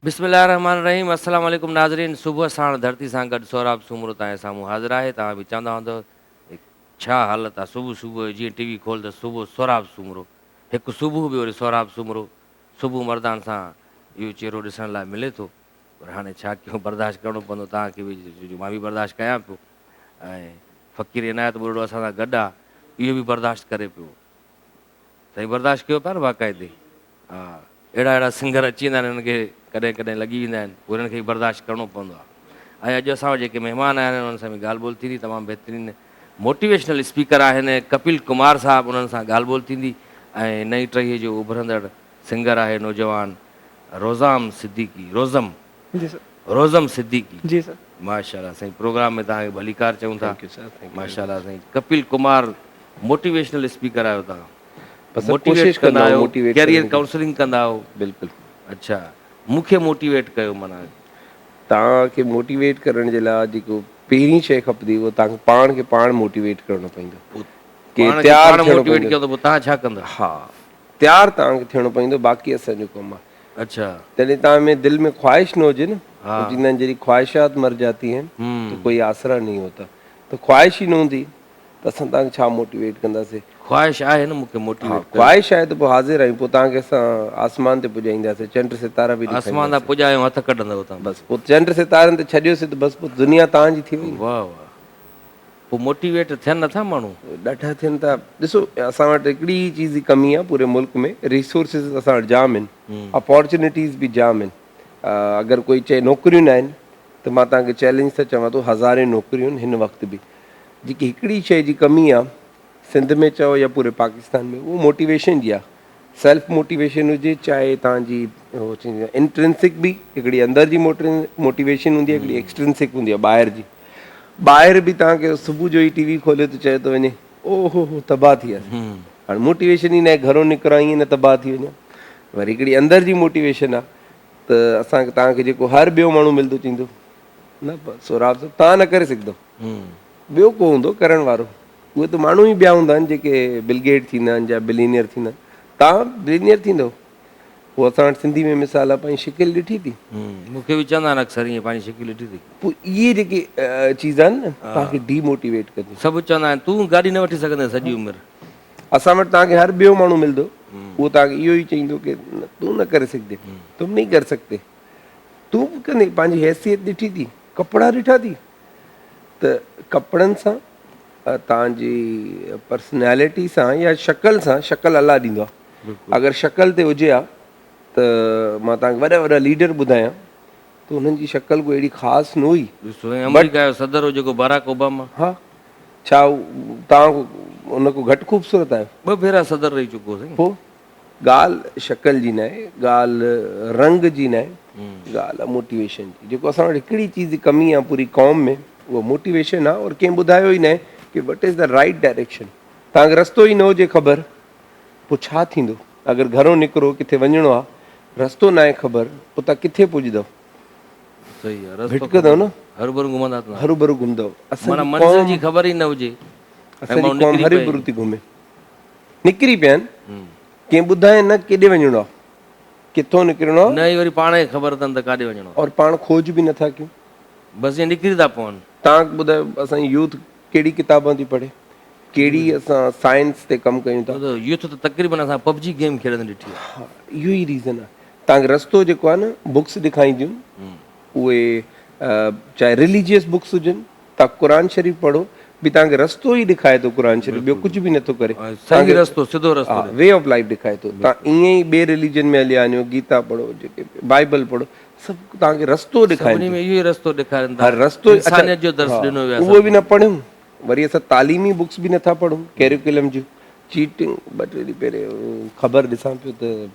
بسم الله الرحمٰن الرحيم السلام عليڪم ناظرين صبح ساڻ ڌرتي سان گڏ سهراب سومرو توهان جي سامهون حاضر آهي توهان به چوندا هوندؤ ڇا حالت آ صبح صبح جو جيئن ٽي وي کول ته صبح سهراب سومرو هڪ صبح به وري سهراب سومرو صبح مردان سان اهو چهرو ڏسڻ لاء ملي ٿو پر هاڻي ڇا ڪيون برداشت ڪرڻو پوندو توهان کي به جو مان به برداشت ڪيان پيو ۽ فقير عنايت ٻرڙو اسان سان گڏ آ اهو به برداشت ڪري پيو سائين برداشت ڪيو پيا نه باقاعدي ها اهڙا اهڙا سنگر اچي ويندا آهن انهن کي ڪڏهن ڪڏهن لڳي ويندا آهن پوء انهن کي به برداشت ڪرڻو پوندو آهي ۽ اڄ اسان وٽ جيڪي مهمان آيا آهن انهن سان به ڳالهه ٻولهه ٿيندي تمام بهترين موٽيويشنل اسپيڪر آهن ڪپل ڪمار صاحب انهن سان ڳالهه ٻولهه ٿيندي ۽ نئين ٽهيء جو اڀرندڙ سنگر آهي نوجوان روزام صديقي روزم جي سر روزم صديقي جي سر. ماشاءالله سائين پروگرام ۾ توهان کي ڀليڪار چئون ٿا thank you sir thank you ماشاءالله سائين ڪپل ڪمار موٽيويشنل اسپيڪر آهيو توهان بس سر موٽيويٽ ڪوشش ڪندا ڪندا آهيون آهيو موٽيويٽ ڪيريئر ڪرڻ جي ڪائونسلنگ ڪندا آهيو بلڪل اڇا مون کي موٽيويٽ ڪيو معنيٰ توهان کي موٽيويٽ ڪرڻ جي لاء جيڪو پهرين شيء کپندي اهو توهان کي پاڻ کي پاڻ موٽيويٽ ڪرڻو پوندو پوء ڪي پاڻ کي تيار پاڻ ٿيڻو موٽيويٽ پوندو ڪيو ته پوء توهان ڇا ڪندا ها تيار توهان کي ٿيڻو پوندو باقي اسان جو ڪم آهي اڇا. جڏهن توهان ۾ دل ۾ خواهش نه هجي نه ها. چوندا آهن جڏهن خواهشات مر جاتي هين هم. تو ڪوئي آسرا نهين هوتا ته خواهش ئي نه هوندي ته اسان توهان کي ڇا موٽيويٽ ڪنداسين. خواهش آهي نه مون کي ها موٽيويٽ ڪيو. خواهش آهي ته پوء حاضر آهيون پوء توهان کي اسان آسمان تي پڄائينداسين چنڊ ستارا به آسمان تان ڏيکارينداسين. پڄايون هٿ ڪڍندؤ توهان. بس پوء چنڊ ستارن تي ڇڏيوسين ته بس پوء دنيا توهان جي ٿي وئي نه. واه واه. پوء موٽيويٽ ٿين نٿا ماڻهو؟ ڏاڍا ٿين ٿا. ڏسو اسان وٽ هڪڙي ئي چيز جي ڪمي آهي پوري ملڪ ۾ ريسورسز اسان وٽ جام آهن اپارچونيٽيز به جام آهن اگر ڪوئي چئي نوڪريون نه آهن ته مان توهان کي چئلينج سان چوان ٿو هزارين نوڪريون آهن هن وقت به جيڪي هڪڙي شيء جي ڪمي آهي سنڌ ۾ چئو يا پوري پاڪستان ۾ اهو موٽيويشن جي آهي سيلف موٽيويشن هجي چاهي توهان جي انٽرنسڪ به هڪڙي اندر جي موٽيويشن هوندي آهي هڪڙي ايڪسٽرنسڪ هوندي آهي ٻاهر جي ٻاهر به توهان کي صبح جو ئي ٽي وي کوليو ته چيو ٿو وڃي او هو هو تباهه ٿي وياسين هاڻي موٽيويشن ئي ناهي گهرو نڪران ائين نه تباهه ٿي وڃان وري هڪڙي اندر جي موٽيويشن آهي ته اسان کي توهان کي جيڪو هر ٻيو ماڻهو ملندو چوندو نه سهراب صاحب توهان نه ڪري سگهندو ٻيو ڪو هوندو ڪرڻ وارو اهي ته ماڻهو ئي ٻيا هوندا آهن جيڪي بل گيٽ ٿيندا آهن يا بلينيئر ٿيندا آهن. توهان بلينيئر ٿيندؤ؟ هو اسان وٽ سنڌي ۾ مثال آهي پنهنجي شڪل ڏٺي ٿي؟ مون کي به چوندا آهن اڪثر ائين پنهنجي شڪل ڏٺي ٿي. پوء اهي جيڪي چيز آهن نه توهان کي ڊي موٽيويٽ ڪنديون. سڀ چوندا آهن تون گاڏي نه وٺي سگهندين سڄي عمر. اسان وٽ توهان کي هر ٻيو ماڻهو ملندو اهو توهان کي اهو ئي چئيندو ڪي تون نه ڪري سگهندين، تم نهين ڪر سگتي. تون به ڪندين پنهنجي حيثيت ڏٺي ٿي؟ ڪپڙا ڏٺا ٿي؟ ته ڪپڙن سان توهان جي پرسنالٽي سان يا شڪل سان شڪل الله ڏيندو آهي اگر شڪل تي هجي ها ته مان توهان کي وڏا وڏا ليڊر ٻڌايان ته انهن جي شڪل ڪو اهڙي خاص نه هئي. ڏسو ۽ آمريڪا جو صدر هو جيڪو باراڪ اوباما. ها ڇا توهان ان کان گهٽ خوبصورت آهيو؟ ٻه ڀيرا صدر رهي چڪو سائين. پوء ڳالهه شڪل جي ناهي، ڳالهه رنگ جي ناهي، ڳالهه آهي موٽيويشن جي. جيڪو اسان وٽ هڪڙي چيز جي ڪمي آهي پوري قوم ۾ اها موٽيويشن آهي اور ڪنهن ٻڌايو ئي ناهي ڪي what is the right direction. توهان کي رستو ئي نه هجي خبر پوء ڇا ٿيندو؟ اگر گهرون نڪرو ڪٿي وڃڻو آهي رستو ناهي خبر پوء توهان ڪٿي پڄندؤ؟ صحيح آهي رستو ڀٽڪندؤ نه؟ هروڀرو گهمندا ته هروڀرو گهمندؤ. معنيٰ منزل جي خبر ئي نه هجي اسان جي قوم هروڀرو ٿي گهمي. نڪري پيا آهن، ڪنهن ٻڌاين نه ڪيڏي وڃڻو آهي، ڪٿو نڪرڻو آهي. نه ئي وري پاڻ کي خبر اٿن ته ڪاڏي وڃڻو آهي. اور پاڻ کوج به نٿا ڪيون. بس ائين نڪري ٿا پون. توهان ٻڌايو اسان جي يوٿ ڪهڙي ڪتابون ٿي پڙهي، ڪهڙي اسان سائنس تي ڪم ڪيون ٿا. يوٿ ته تقريبن اسان پب جي گيم کيڏندي ڏٺي آهي. ها اهو ئي ريزن آهي. توهان کي رستو جيڪو آهي نه بڪس ڏيکارينديون اهي چاهي رليجيس بڪس هجن توهان قرآن شريف پڙهو به توهان کي رستو ئي ڏيکائي ٿو قرآن شريف ٻيو ڪجهه به نٿو ڪري صحيح رستو سڌو رستو وي آف لائف ڏيکائي ٿو توهان ائين ئي ٻئي رليجن ۾ هليا وڃو گيتا پڙهو جيڪي بائبل پڙهو سڀ توهان کي رستو ڏيکائين سڀني ۾ اهو ئي رستو ڏيکارين ٿا هر رستو انسانيت جو درس ڏنو ويو آهي اهو به نه پڙهيون وري اسان تعليمي بڪس به نٿا پڙهون ڪيريڪولم جون چيٽنگ ٻه ٽي ڏينهن پهرين خبر ڏسان پيو ته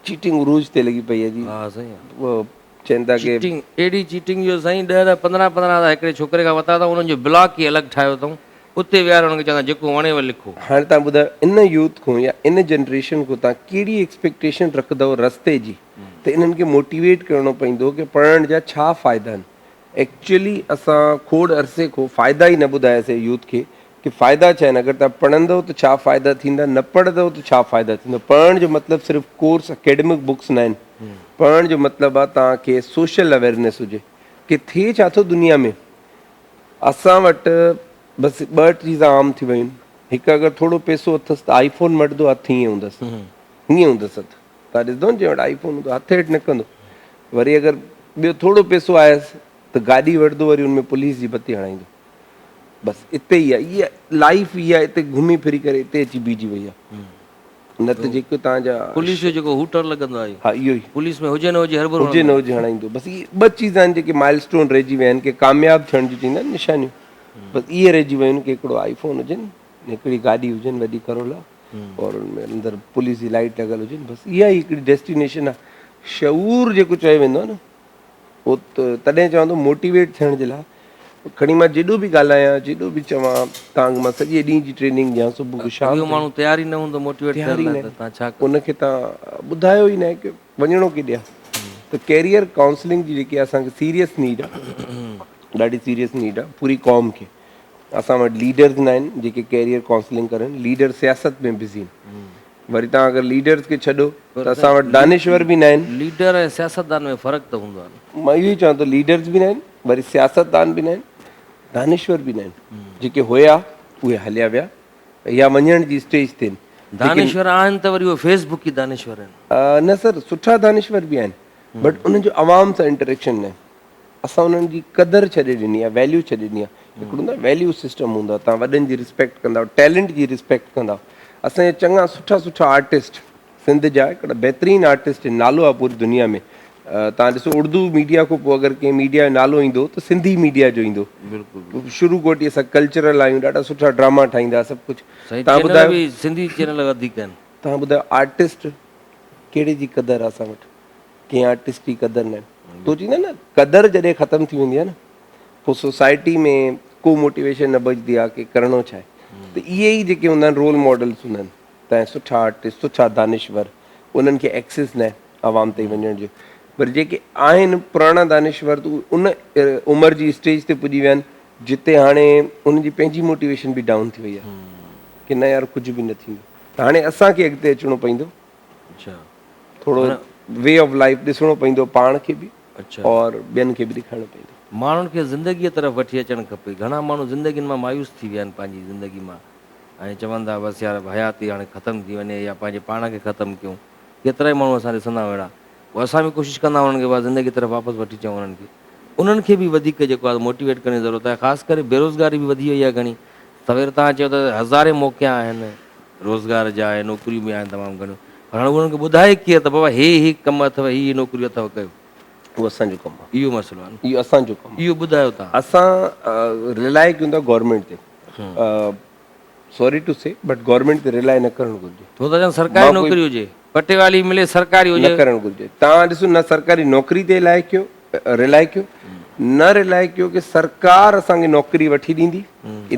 چيٽنگ عروج تي لڳي پئي آهي جي ها سائين چين ٿا ڪي. چيٽنگ اهڙي چيٽنگ جو سائين ڏهه ڏهه پندرهن پندرهن هزار هڪڙي ڇوڪري کان ورتا اٿائون انهن جو بلاڪ ئي الڳ ٺاهيو اٿائون اتي ويهاري انهن کي چوندا جيڪو وڻيو لکو. هاڻي توهان ٻڌايو ان يوٿ کان يا ان جنريشن کان توهان ڪهڙي ايڪسپيڪٽيشن رکندؤ رستي جي ته انهن کي موٽيويٽ ڪرڻو پوندو ڪي پڙهڻ جا ڇا فائدا آهن ايڪچوئلي اسان کوڙ عرصي کان فائدا ئي نه ٻڌاياسي يوٿ کي ڪي فائدا ڇا آهن اگر توهان پڙهندؤ ته ڇا فائدا ٿيندا نه پڙهندؤ ته ڇا فائدا ٿيندا پڙهڻ جو مطلب صرف ڪورس اڪيڊمڪ بڪس نه آهن پڙهڻ جو مطلب آهي توهان کي سوشل اويرنيس هجي ڪي ٿئي ڇا ٿو دنيا ۾ اسان وٽ بس ٻه چيزان عام ٿي ويون هڪ اگر ٿورو پيسو اٿس ته آئي فون وٺندو هٿ ائين هوندس هيئن هوندس هٿ تان ڏسندو نه جنهن وٽ آئي فون هوندو هٿ هيٺ نه ڪندو وري اگر ٻيو ٿورو پيسو آيس ته گاڏي وٺندو وري ان ۾ پوليس جي بتي هڻائيندو بس اتي ئي آهي اها لائف اها اتي گهمي ڦري ڪري اتي اچي بيهجي وئي آهي نه ته جيڪو تان جا پوليس جو جيڪو هوٽر لڳندو آهي ها اهو ئي پوليس ۾ هجي نه هجي هرڀرو هجي نه هجي هڻائيندو بس اهي ٻه چيزان آهن جيڪي مائل اسٽون رهجي ويا آهن ڪي ڪامياب ٿيڻ جون چئيندا آهن نشانيون بس اهي رهجي ويون آهن ڪي هڪڙو آئي فون هجن هڪڙي گاڏي هجن وڏي ڪرولا اور ان ۾ اندر پوليس جي لائيٽ لڳل هجن بس اها ئي هڪڙي ڊيسٽينيشن آهي شعور جيڪو چيو ويندو آهي نه اهو تڏهن چوان ٿو موٽيويٽ ٿيڻ جي لاء کڻي مان جيڏو به ڳالهايان جيڏو به چوان تان کي مان سڄي ڏينهن جي ٽريننگ ڏيان صبح کان شام اهو ماڻهو تيار ئي نه هوندو موٽيويٽ ٿيڻ لاء ته تان ڇا ڪندو ان کي تان ٻڌايو ئي ناهي ڪي وڃڻو ڪيڏي آهي ته ڪيريئر ڪائونسلنگ جي جيڪي اسان کي سيريس نيڊ آهي ڏاڍي سيريس نيڊ آهي پوري قوم کي اسان وٽ ليڊرز ناهن جيڪي ڪيريئر ڪائونسلنگ ڪرن ليڊر سياست ۾ بزي آهن وري توهان اگر ليڊرز کي ڇڏو ته اسان وٽ دانشور به ناهن. ليڊر ۽ سياستدان ۾ فرق ته هوندو آهي نه. مان اهو ئي چوان ٿو ليڊرز به ناهن وري سياستدان به ناهن دانشور به ناهن جيڪي هيا اهي هليا ويا يا وڃڻ جي اسٽيج تي آهن. دانشور آهن ته وري اهي فيس بڪي دانشور آهن. نه سر سٺا دانشور به آهن بٽ انهن جو عوام سان انٽريڪشن ناهي. اسان انهن جي قدر ڇڏي ڏني آهي ويليو ڇڏي ڏني آهي هڪڙو هوندو آهي ويليو سسٽم هوندو آهي توهان وڏن جي ريسپيڪٽ ڪندا آهيو ٽيلنٽ جي ريسپيڪٽ ڪندا آهيو اسان جا چڱا سٺا سٺا آرٽسٽ سنڌ جا هڪڙا بهترين آرٽسٽ نالو آهي پوري دنيا ۾ توهان ڏسو اردو ميڊيا کان پوء اگر ڪنهن ميڊيا جو نالو ايندو ته سنڌي ميڊيا جو ايندو بلڪل شروع کان وٺي اسان ڪلچرل آهيون ڏاڍا سٺا ڊراما ٺاهيندا سڀ ڪجهه توهان ٻڌايو سنڌي چينل وڌيڪ آهن توهان ٻڌايو آرٽسٽ ڪهڙي جي قدر آهي اسان وٽ ڪنهن آرٽسٽ جي قدر نه تو چيندا نه قدر جڏهن ختم ٿي ويندي آهي نه پوء سوسائٽي ۾ ڪو موٽيويشن نه بچدي آهي ڪي ڪرڻو ڇا آهي ته اهي ئي جيڪي هوندا آهن رول ماڊلس هوندا آهن تنهن سٺا آرٽسٽ سٺا دانشور انهن کي ايڪسيس نه عوام تائين وڃڻ جو پر جيڪي آهن پراڻا دانشور ته ان عمر جي اسٽيج تي پڄي ويا آهن جتي هاڻي انهن جي پنهنجي موٽيويشن به ڊائون ٿي وئي آهي ڪي نه يار ڪجهه به نه ٿيندو ته هاڻي اسان کي اڳتي اچڻو پوندو اڇا ٿورو وي آف لائف ڏسڻو پوندو پاڻ کي به اور ٻين کي به ڏيکارڻو پوندو. ماڻهن کي زندگيء طرف وٺي اچڻ کپي. گهڻا ماڻهو زندگين مان مايوس ٿي ويا آهن پنهنجي زندگي مان ۽ چون ٿا بس يار حياتي هاڻي ختم ٿي وڃي يا پنهنجي پاڻ کي ختم ڪيون. ڪيترائي ماڻهو اسان ڏسندا آهيون اهڙا. پوء اسان به ڪوشش ڪندا آهيون انهن کي بس زندگي طرف واپس وٺي اچون انهن کي. انهن کي به وڌيڪ جيڪو آهي موٽيويٽ ڪرڻ جي ضرورت آهي. خاص ڪري بيروزگاري به وڌي وئي آهي گهڻي. سوير توهان چيو ته هزارين موقعا آهن روزگار جا ۽ نوڪريون به آهن تمام گهڻيون پر هاڻي انهن کي ٻڌائي ڪير ته بابا هي هي ڪم اٿو هي هي نوڪريون اٿو ڪيو. اهو اسان جو ڪم آهي. اهو مسئلو آهي نه. اهو اسان جو ڪم آهي. اهو ٻڌايو توهان. اسان رلائي ڪيون ٿا گورنمينٽ تي sorry to say but government تي رلائي نه ڪرڻ گهرجي. ٿو ٿا چون سرڪاري نوڪري هجي پٽيوالي ملي سرڪاري هجي. نه ڪرڻ گهرجي توهان ڏسو نه سرڪاري نوڪري تي الائي ڪيو رلائي ڪيو نه رلائي ڪيو ڪي سرڪار اسان کي نوڪري وٺي ڏيندي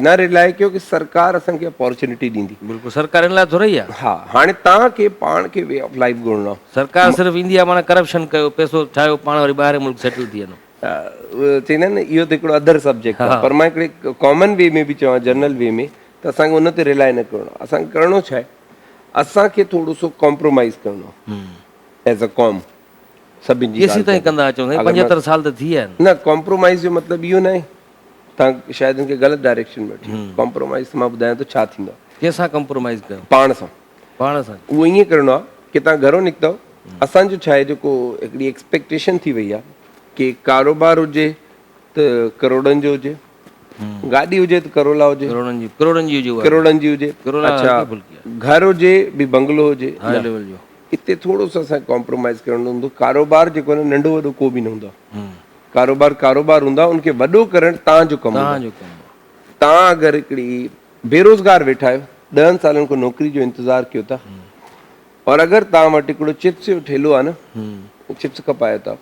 نه رلائي ڪيو ڪي سرڪار اسان کي اپارچونيٽي ڏيندي. بلڪل سرڪار ان لاء ٿورئي آ. ها هاڻي توهان کي پاڻ کي وي آف لائيف ڳولڻو آ. سرڪار صرف ايندي آ معنيٰ ڪرپشن ڪيو پئسو ٺاهيو پاڻ وري ٻاهرين ملڪ سيٽل ٿي وڃو. چئيندا آهن نه اهو ته هڪڙو ادر سبجيڪٽ آ پر مان هڪڙي ڪامن وي ۾ به چوان جنرل وي ۾ ته اسان کي ان تي رلائي نه ڪرڻو آ اسان کي ڪرڻو ڇا آهي اسان کي ٿورو سو ڪمپرومائيز ڪرڻو آ ايز ا قوم سڀن جي ڪيسين تائين ڪندا اچون سائين 75 سال ته ٿي ويا آهن. نه ڪمپرومائيز جو مطلب اهو ناهي توهان شايد ان کي غلط ڊائريڪشن ۾ وٺي ويا ڪمپرومائيز مان ٻڌايان ٿو ڇا ٿيندو آهي. ڪنهن سان ڪمپرومائيز ڪيو؟ پاڻ سان. پاڻ سان. اهو ائين ڪرڻو آهي ڪي توهان گهرو نڪتؤ اسان جو ڇا آهي جيڪو هڪڙي ايڪسپيڪٽيشن ٿي وئي آهي ڪي ڪاروبار هجي ته ڪروڙن جو هجي گاڏي هجي ته ڪرولا هجي ڪروڙن جي ڪروڙن جي هجي ڪروڙن جي هجي اڇا گهر هجي به بنگلو هجي هاء ليول جو اتي ٿورو سو اسان ڪمپرومائز ڪرڻو هوندو ڪاروبار جيڪو آهي ننڍو وڏو ڪو به نه هوندو ڪاروبار ڪاروبار هوندا ان کي وڏو ڪرڻ تان جو ڪم تان جو ڪم تان اگر هڪڙي بيروزگار ويٺا آهيو ڏهن سالن کان نوڪري جو انتظار ڪيو ٿا اور اگر تان وٽ هڪڙو چپس جو ٺيلو آهي نه چپس کپايو ٿا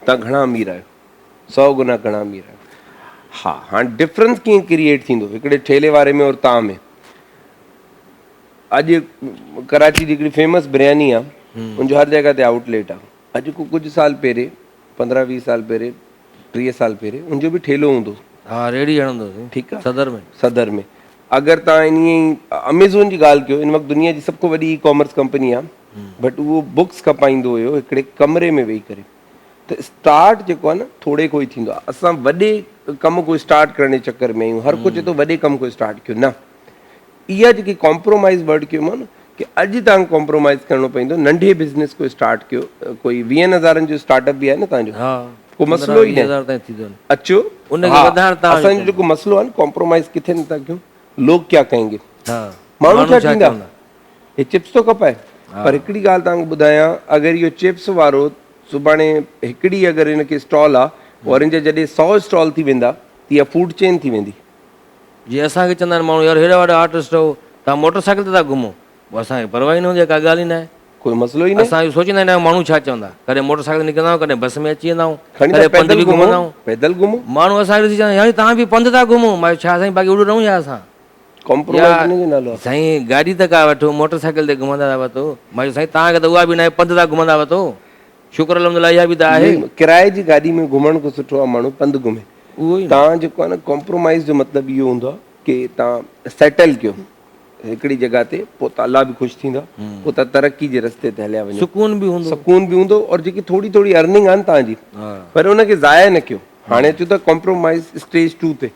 تان گهڻا امير آهيو سئو گنا گهڻا امير آهيو. ها هاڻ ڊفرنس ڪيئن ڪريئيٽ ٿيندو هڪڙي ٺيلي واري ۾ اور تان ۾ اڄ ڪراچي جي هڪڙي فيمس برياني آ ان جو هر جڳهه تي آئوٽ ليٽ آ اڄ کو ڪجهه سال پهرين 15 20 سال پهرين 30 سال پهرين ان جو به ٺيلو هوندو ها ريڙهي هڻندو هو ٺيڪ آ صدر ۾ صدر ۾ اگر توهان انهي ئي اميزون جي ڳالهه ڪيو ان وقت دنيا جي سڀ کان وڏي اي ڪامرس ڪمپني آهي بٽ اهو بڪس کپائيندو هيو هڪڙي ڪمري ۾ ويهي ڪري ته اسٽارٽ جيڪو آهي نه ٿوري کان ئي ٿيندو آهي اسان وڏي ڪم کان اسٽارٽ ڪرڻ جي چڪر ۾ آهيون هر ڪو چئي ٿو وڏي ڪم کان اسٽارٽ ڪيو نه اها جيڪي ڪمپرومائز ورڊ ڪيو مان نه ڪي اڄ توهان کي ڪمپرومائز ڪرڻو پوندو ننڍي بزنس کان اسٽارٽ ڪيو ڪوئي ويهن هزارن جو اسٽارٽ اپ به آهي نه توهان جو ڪو مسئلو ئي نه اچو ان کي وڌائڻ توهان اسان جو جيڪو مسئلو آهي نه ڪمپرومائز ڪٿي نٿا ڪيون لوگ ڪيا ڪهين گي ماڻهو ڇا چوندا هي چپس ٿو کپائي پر هڪڙي ڳالهه توهان کي ٻڌايان اگر اهو چپس وارو سڀاڻي هڪڙي اگر هن کي اسٽال آهي اور ان جا جڏهن سو اسٽال ٿي ويندا ته اها فوڊ چين ٿي ويندي. جيئن اسان کي چوندا آهن ماڻهو يار هيڏا وڏا آرٽسٽ آهيو توهان موٽر سائيڪل تي ٿا گهمو پوء اسان کي پرواهه ئي نه هوندي آهي ڪا ڳالهه ئي ناهي. ڪوئي مسئلو ئي ناهي. اسان اهو سوچيندا ئي ناهيون ماڻهو ڇا چوندا. ڪڏهن موٽر سائيڪل تي نڪرندا آهيون ڪڏهن بس ۾ اچي ويندا آهيون کڻي ته ڪڏهن پنڌ پيدل به گهمو گهمندا آهيون. پيدل گهمو. ماڻهو اسان کي ڏسي چوندا آهن يار توهان به پنڌ ٿا گهمو. مان چيو ڇا سائين باقي اڙ رهون ڇا اسان. ڪمپرومائيز يا ان جو نالو آهي. سائين گاڏي ته ڪا وٺو موٽر سائيڪل تي گهمندا ٿا وتو. مان چيو سائين توهان کي ته اها به ناهي پنڌ ٿا گهمندا وتو. شڪر الحمدلله اها به ته آهي. ڪرائي جي گاڏي ۾ گهمڻ کان سٺو آهي ماڻهو پنڌ گهمي. اهو ئي نه. توهان جيڪو آهي نه ڪمپرومائيز جو مطلب اهو هوندو آهي ڪي توهان سيٽل ڪيو هڪڙي جڳهه تي پوء ته الله به خوش ٿيندو پوء توهان ترقي جي رستي تي هليا وڃو سڪون به هوندو سڪون به هوندو اور جيڪي ٿوري ٿوري ارننگ آهي نه توهان جي پر ان کي ضايع نه ڪيو هاڻي اچو ٿا ڪمپرومائيز اسٽيج ٽو تي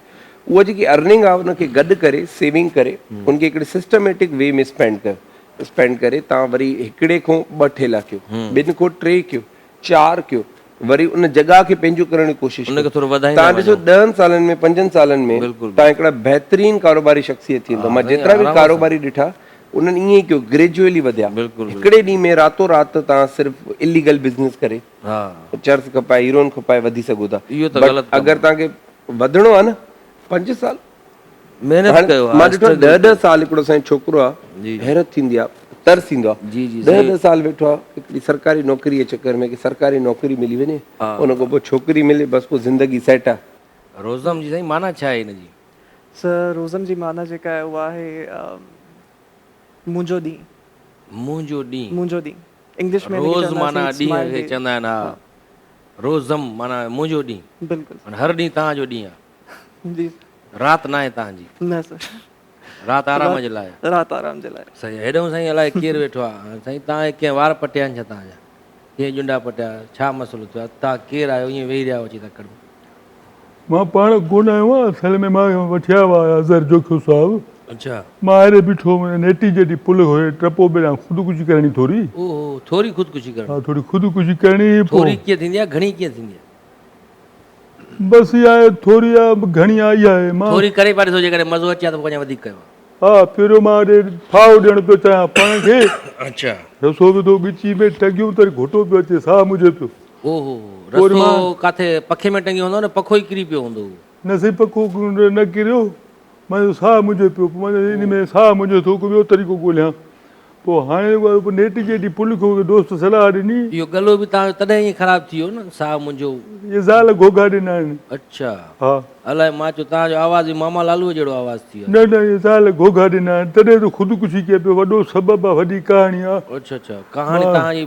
اها جيڪي ارننگ آهي ان کي گڏ ڪري سيونگ ڪري ان کي هڪڙي سسٽميٽڪ وي ۾ اسپينڊ ڪيو اسپينڊ ڪري توهان وري هڪڙي کان ٻه ٺيلا ڪيو ٻن کان ٽي ڪيو چار ڪيو وري ان جڳهه کي پنهنجو ڪرڻ جي ڪوشش ان کي ڪيو ٿورو وڌائيندا توهان ڏسو وڃو. ڏهن سالن ۾ پنجن سالن ۾ بلڪل توهان هڪڙا بهترين ڪاروباري شخصيت ٿي ويندو ها مان سائين جيترا به آرام سان ڪاروباري ڏٺا انهن ائين ئي ڪيو گريجوئلي وڌيا بلڪل بلڪل هڪڙي ڏينهن ۾ راتو رات توهان صرف اليگل بزنس ڪري ها چرس کپائي هيروئن کپائي وڌي سگهو ٿا اهو ته بٽ غلط ڪم اگر آهي توهان کي وڌڻو آهي نه پنج سال محنت هاڻي ڪيو ها مان ڏٺو اسٽرگل ڏهه ڪيو ڏهه سال هڪڙو سائين ڇوڪرو آ جي جي حيرت ٿيندي آ ترس ايندو آ جي جي ڏهه سائين ڏهه سال ويٺو آ هڪڙي سرڪاري نوڪري جي چڪر ۾ ڪي سرڪاري نوڪري ملي وڃي ها ان کان پوء ڇوڪري ملي بس پوء زندگي سيٽ آ. روزم جي سائين معنيٰ ڇا آهي ان جي؟ سر روزم جي معنيٰ جيڪا آهي اها آهي منهنجو ڏينهن. منهنجو ڏينهن. منهنجو ڏينهن انگلش ۾ ان کي روز چونداسين معنيٰ it's ڏينهن ماء کي ڊي. چوندا آهن ها ها روزم معنيٰ منهنجو ڏينهن بلڪل معنيٰ هر ڏينهن توهان جو ڏينهن آ. جي رات ناهي توهان جي. نه سر. رات آرام جي لاء. رات آرام جي لاء. صحيح هيڏهون سائين الائي ڪير ويٺو آ سائين توهان کي ڪنهن وار پٽيا آهن ڇا توهان جا ڪنهن ڄنڊا پٽيا ڇا مسئلو ٿيو آ توهان ڪير آهيو ائين ويهي رهيا آهيو اچي تڪڙ ۾. مان پاڻ ڪونه آيو آهيان اصل ۾ مان وٺي آيو آهي اظهر جوکيو صاحب. اڇا. مان هيڏي بيٺو هوم نيٽي جيڏي پل هئي ٽپو ٻيڙان خودڪشي ڪرڻي ٿوري. اوهو ٿوري خودڪشي ڪرڻي. ها ٿوري خودڪشي ڪرڻي هئي پوء. ٿوري ڪيئن ٿيندي آ گهڻي ڪيئن ٿيندي آ. بس اها آهي ٿوري آ گهڻي آ اها آهي مان. ٿوري ڪري پيا ڏسو جيڪڏهن مزو اچي ها ته پوء اڃا وڌيڪ ڪيو ها. ها پهريون مان هيڏي ڦاهو ڏيڻ پيو چاهيان پاڻ کي. اڇا. رسو وڌو ڳچي ۾ ٽنگيم ته وري گهوٽو پيو اچي ساهه منجهي پيو. اوهو رسو ڪاٿي پکي ۾ ٽنگيو هوندو نه پکو ئي ڪري پيو هوندو. نه سائين پکو نه ڪريو مان چيو ساهه منجهي پيو پوء مان چيو ان ۾ ساهه منجهي ٿو ڪو ٻيو طريقو ڳوليان پوء هاڻي جيڪو نيٽ جي ايڏي پل کي دوست صلاح ڏني. اهو ڳلو به توهان جو تڏهن ائين خراب ٿي ويو نه ساهه منهنجو. اهي زال گهوگها ڏنا آهن. اڇا. ها. الائي مان چيو توهان جو آواز به ماما لالوء جهڙو آواز ٿي ويو. نه نه اهي زال گهوگها ڏنا آهن تڏهن ته خودڪشي ڪئي پيو وڏو سبب آهي وڏي ڪهاڻي آهي. اڇا اڇا ڪهاڻي توهان جي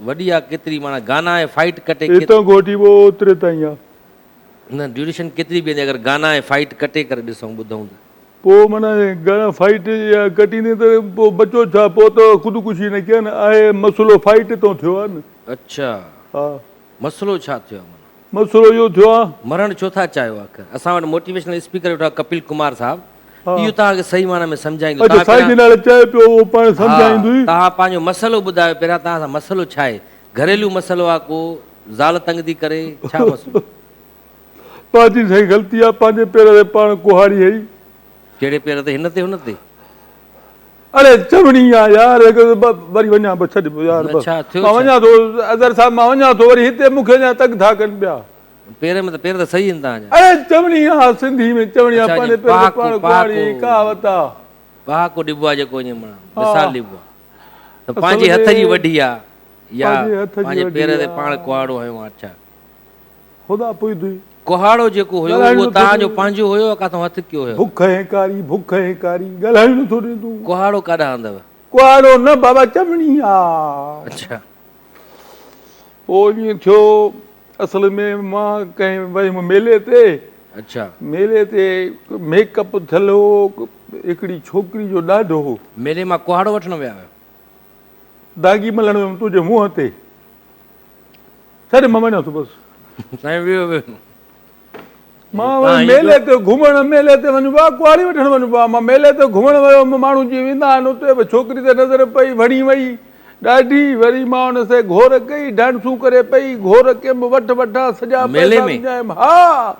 وڏي آهي ڪيتري معنيٰ گانا ۽ فائيٽ ڪٽي ڪيتري. هتان کان وٺي پوء اوتري تائين آهي. نه ڊيوريشن ڪيتري بيهندي اگر گانا ۽ فائيٽ ڪٽي ڪري ڏسون ٻڌون ته. پوء معنيٰ گانا فائيٽ يا ڪٽيندي ته پوء بچو ڇا پوء ته خودڪشي نه ڪيان آهي مسئلو فائيٽ تون ٿيو آهي نه. اڇا ها. مسئلو ڇا ٿيو آهي معنيٰ. مسئلو اهو ٿيو آهي. مرڻ ڇو ٿا چاهيو آخر اسان وٽ موٽيويشنل اسپيڪر ويٺو آهي ڪپل ڪمار صاحب اهو توهان کي صحيح معنيٰ ۾ سمجهائيندو اڇا سائين جي نالي چئي پيو اهو پاڻ سمجهائيندو ئي. ها توهان پنهنجو مسئلو ٻڌايو پهريان توهان سان مسئلو ڇا آهي گهريلو مسئلو آ ڪو زال تنگ ٿي ڪري ڇا مسئلو. پنهنجي سائين غلطي آ پنهنجي پير تي پاڻ ڪهاڙي هئي. ڪهڙي پير تي هن تي هن تي. اڙي چوڻي آ يار هڪ وري وڃان بس ڇڏ يار نه بس ڇا ٿيو مان ڇا. وڃان ٿو اظهر صاحب مان وڃان ٿو وري هتي مون کي اڃا تنگ ٿا ڪن پيا. پير ۾ ته پير ته صحيح آهن توهان جا. اڙي چوڻي آ سنڌي ۾ چوڻي آ اڇا پنهنجي جي پير تي پهاڪو پاڻ ڪهاڙي هئي پهاڪو ڪهاوت آ. پهاڪو ڏبو آ جيڪو ائين معنيٰ مثال ڏبو آ ته اصل پنهنجي هٿ جي ۾ وڍي آ يا پنهنجي هٿ جي پنهنجي وڍي پير تي آ. پاڻ ڪهاڙو هنيو آ اڇا. خدا پوئيندوئي. ڪهاڙو جيڪو هيو ڳالهائڻ اهو نٿو توهان جو ڏي. پنهنجو هيو يا ڪاٿئون هٿ ڪيو هيو؟ بک ۽ ڪاري بک ۽ ڪاري ڳالهائڻ نٿو ڏي تون. ڪهاڙو ڪاڏانهن آندو؟ ڪهاڙو نه بابا چوڻي آ. اڇا. پوء ائين ٿيو اصل ۾ مان ڪنهن ويم ميلي تي. اڇا. ميلي تي ميڪ اپ ٿيل هو. هڪڙي ڇوڪري جو ڏاڍو هو. ميلي مان ڪهاڙو وٺڻ ويا آهيو؟ داغي ملڻ ويم تنهنجي منهن تي. ڇڏ مان وڃان ٿو بس. سائين ويهو ويهو. مان ويم ميلي تي گهمڻ ميلي تي وڃبو آ ڪهاڙي وٺڻ وڃبو آ. مان ميلي تي گهمڻ ويو هيم ماڻهو جيئن ويندا آهن اتي به ڇوڪري تي نظر پئي وڻي وئي ڏاڍي وري مان ان سي گهور ڪئي ڊانسون ڪري پئي گهور ڪيم وٺ وٺان سڄا ميلي پئسا ۾؟ وڃايم ها.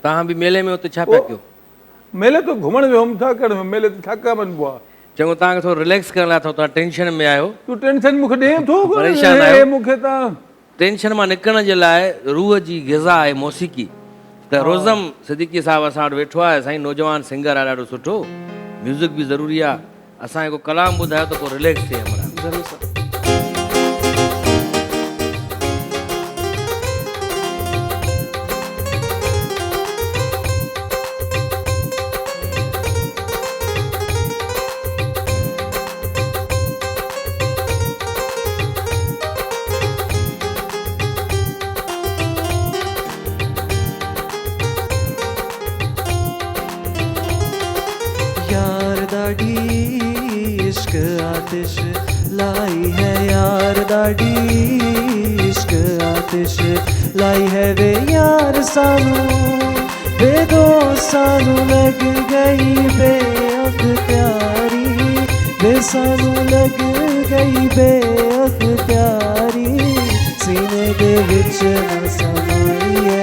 توهان به ميلي ۾ اتي ڇا پيا ڪيو؟ ميلي تي گهمڻ ويو هيم ڇا ڪرڻ ويم ميلي تي ڇا ڪرڻ وڃبو آ. چڱو توهان کي ٿورو رليڪس ڪرڻ لاء ٿورو توهان ٽينشن ۾ آهيو. تون ٽينشن مون کي ڏئين ٿو پريشان آهيو. مون کي تان. ٽينشن مان نڪرڻ جي لاء روح جي غذا آهي موسيقي ته روزم صديقي صاحب اسان وٽ ويٺو آهي سائين نوجوان سنگر آهي ڏاڍو سٺو ميوزڪ به ضروري آهي اسان کي ڪو ڪلام ٻڌايو ته پوء رليڪس ٿئي همراهه. ضرور سر. يار ڏاڍي عشق آتش لائي هي يار ڏاڍي عشق آتش لائي هي وي يار سانو وي دو سانو لڳ گئي بي اختياري وي سانو لڳ گئي بي اختياري سيني the وچ نا سمائي هي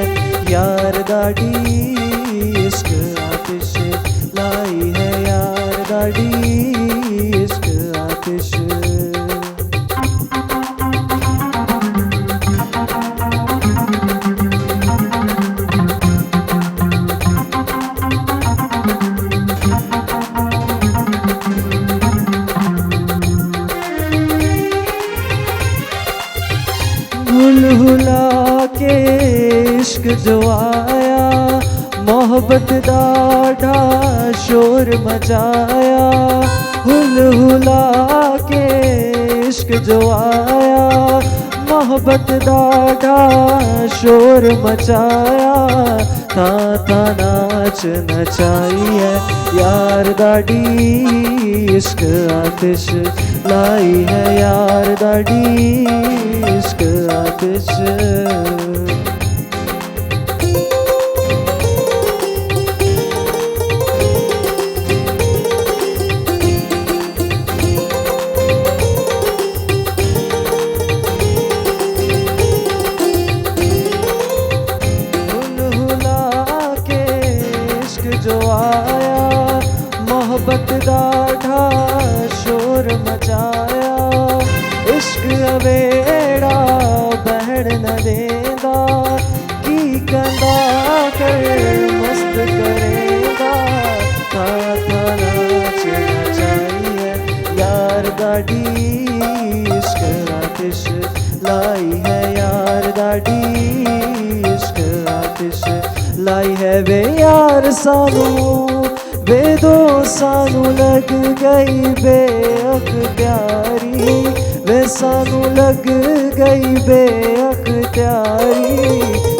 يار ڏاڍي عشق آتش لائي هي يار ڏاڍي عشق آتش. گل هلا ڪي عشق جو آيا محبت ڏاڍا شور مچايا هل هلا ڪي عشق جو آيا محبت ڏاڍا شور مچايا ٿان ٿان ناچ نچائي هي يار ڏاڍي عشق آتش لائي هي يار ڏاڍي عشق آتش. هل هلا ڪي عشق جو آيا محبت ڏاڍا شور مچايا عشق اويڙا بهڻ نه ڏيندا ڪي ڪندا ڪر مست ڪريندا ٿا ٿا ناچ نچائي هي يار ڏاڍي عشق آتش لائي هي يار ڏاڍي عشق آتش لائي هي وي يار سانو وي دو سانو لڳ گئي بي اختياري وي سانو لڳ گئي بي اختياري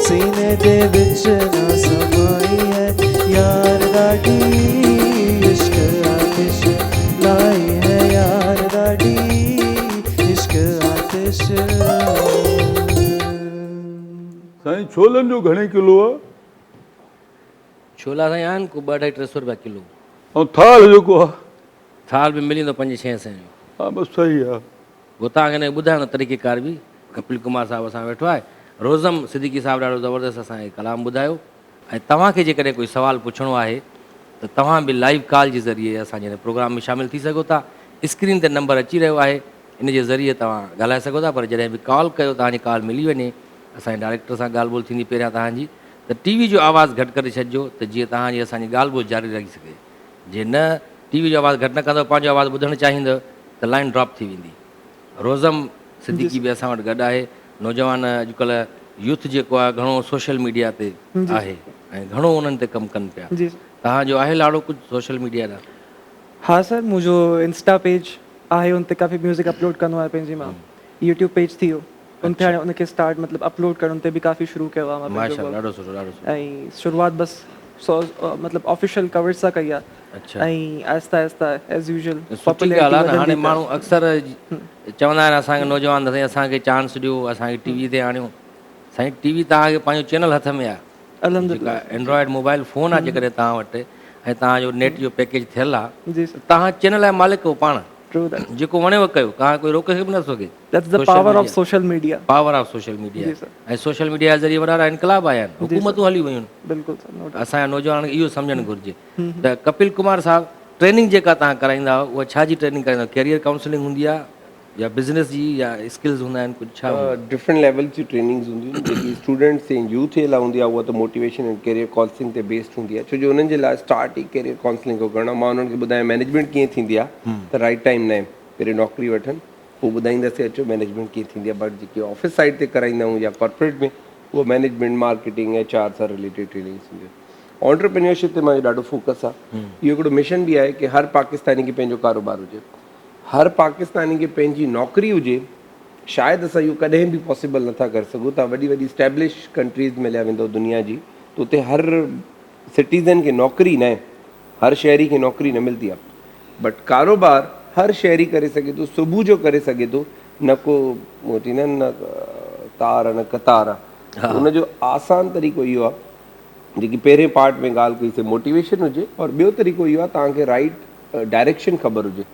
سيني the وچ نا سمائي هي يار ڏاڍي عشق آتش لائي هي يار ڏاڍي عشق آتش. سائين ڇولن جو گهڻي ڪلو آ؟ ڇولا سائين آهن ڪو ٻه اڍائي ٽي سو روپيا ڪلو. ۽ ٿالهه جيڪو آ؟ ٿالهه به ملي ويندو پنجين ڇهين سئين جو. ها بس صحيح آ. پوء توهان کي هن کي ٻڌايو نه طريقي ڪار به ڪپل ڪمار صاحب اسان ويٺو آهي. روزم صديقي صاحب ڏاڍو زبردست اسان کي ڪلام ٻڌايو ۽ توهان کي جيڪڏهن ڪوئي سوال پڇڻو آهي ته توهان به لائيو ڪال جي ذريعي اسان جي هن پروگرام ۾ شامل ٿي سگهو ٿا. اسڪرين تي نمبر اچي رهيو آهي ان جي ذريعي توهان ڳالهائي سگهو ٿا پر جڏهن به ڪال ڪيو توهان جي ڪال ملي وڃي اسان جي ڊائريڪٽر سان ڳالهه ٻولهه ٿيندي پهريان توهان جي ته ٽي وي جو آواز گهٽ ڪري ڇڏجو ته جيئن توهان جي اسان جي ڳالهه ٻولهه جاري رهي سگهي جي نه ٽي وي جو آواز گهٽ نه ڪندؤ پنهنجو آواز ٻڌڻ چاهيندؤ ته لائين ڊراپ ٿي ويندي. روزم صديقي به اسان وٽ گڏ آهي. نوجوان اڄڪلهه يوٿ جيڪو آهي گهڻو سوشل ميڊيا تي آهي ۽ گهڻو انهن تي ڪم ڪن پيا. توهان جو آهي لاڙو ڪجهه سوشل ميڊيا ڏانهن؟ ها سر منهنجو انسٽا پيج آهي ان تي ڪافي ميوزڪ اپلوڊ ڪندو آهيان پنهنجي مان يوٽيوب پيج ٿي ويو ان تي هاڻي ان کي اسٽارٽ مطلب اپلوڊ ڪرڻ ان تي به ڪافي شروع ڪيو آهي مان پنهنجو ماشاءالله ڏاڍو سٺو ڏاڍو سٺو. ۽ شروعات بس سو مطلب آفيشل ڪوريج سان ڪئي آ ۽ آهسته آهسته ايز يوزوئل سٺي ڳالهه آ نه هاڻي ماڻهو اڪثر چوندا آهن اسان کي نوجوان سائين اسان کي چانس ڏيو اسان کي ٽي وي تي آڻيو سائين ٽي وي توهان کي پنهنجو چينل هٿ ۾ آ الحمدلله اينڊرائيڊ موبائل فون آ جيڪڏهن توهان وٽ ۽ توهان جو نيٽ جو پيڪيج ٿيل آ توهان چينل جا مالڪ آهيو پاڻ True that. جيڪو وڻيو ڪيو ڪا ڪوئي روڪي به نٿو سگهي. That's the power of social media. Power of social media ۽ social media جي ذريعي وڏا وڏا انقلاب آيا آهن حڪومتون هلي ويون آهن. بلڪل سر نو ڊائوٽ. اسان جا نوجوانن کي اهو سمجهڻ گهرجي ته ڪپل ڪمار صاحب ٽريننگ جيڪا توهان ڪرائيندا آهيو اها ڇا جي ٽريننگ ڪرائيندا آهيو ڪيريئر ڪائونسلنگ هوندي آهي يا بزنس جي يا اسڪلز هوندا آهن ڪجهه ڇا هوندو آهي؟ ڊفرنٽ ليولز جون ٽريننگز هونديون آهن جيڪي اسٽوڊنٽس ۽ يوٿ جي لاء هوندي آهي اها ته موٽيويشن ۽ ڪيريئر ڪائونسلنگ تي بيسڊ هوندي آهي ڇو جو انهن جي لاء اسٽارٽ ئي ڪيريئر ڪائونسلنگ کان ڪرڻو آهي مان انهن کي ٻڌايان مئنيجمينٽ ڪيئن ٿيندي آهي ته رائٽ ٽائيم ناهي پهرين نوڪري وٺن پوء ٻڌائينداسين اچو مئنيجمينٽ ڪيئن ٿيندي آهي بٽ جيڪي آفيس سائيڊ تي ڪرائيندا آهيون يا ڪارپوريٽ ۾ اهو مئنيجمينٽ مارڪيٽنگ ايڇ آر سان رليٽيڊ ٽريننگز هونديون آهن آنٽرپرينيورشپ تي منهنجو ڏاڍو فوڪس آهي اهو هڪڙو مشن به آهي ڪي هر پاڪستاني کي پنهنجو ڪاروبار هجي هر پاڪستاني کي پنهنجي نوڪري هجي شايد اسان اهو ڪڏهن به پاسيبل نٿا ڪري سگهون توهان وڏي وڏي اسٽيبلش ڪنٽريز ۾ هليا ويندو دنيا جي ته اتي هر سٽيزن کي نوڪري ناهي هر شهري کي نوڪري نه ملدي آهي بٽ ڪاروبار هر شهري ڪري سگهي ٿو صبح جو ڪري سگهي ٿو نه ڪو چيندا آهن نه تار نه قطار ان جو آسان طريقو اهو آهي جيڪي پهرين پارٽ ۾ ڳالهه ڪئي سي موٽيويشن هجي اور ٻيو طريقو اهو آهي توهان کي رائيٽ ڊائريڪشن خبر هجي.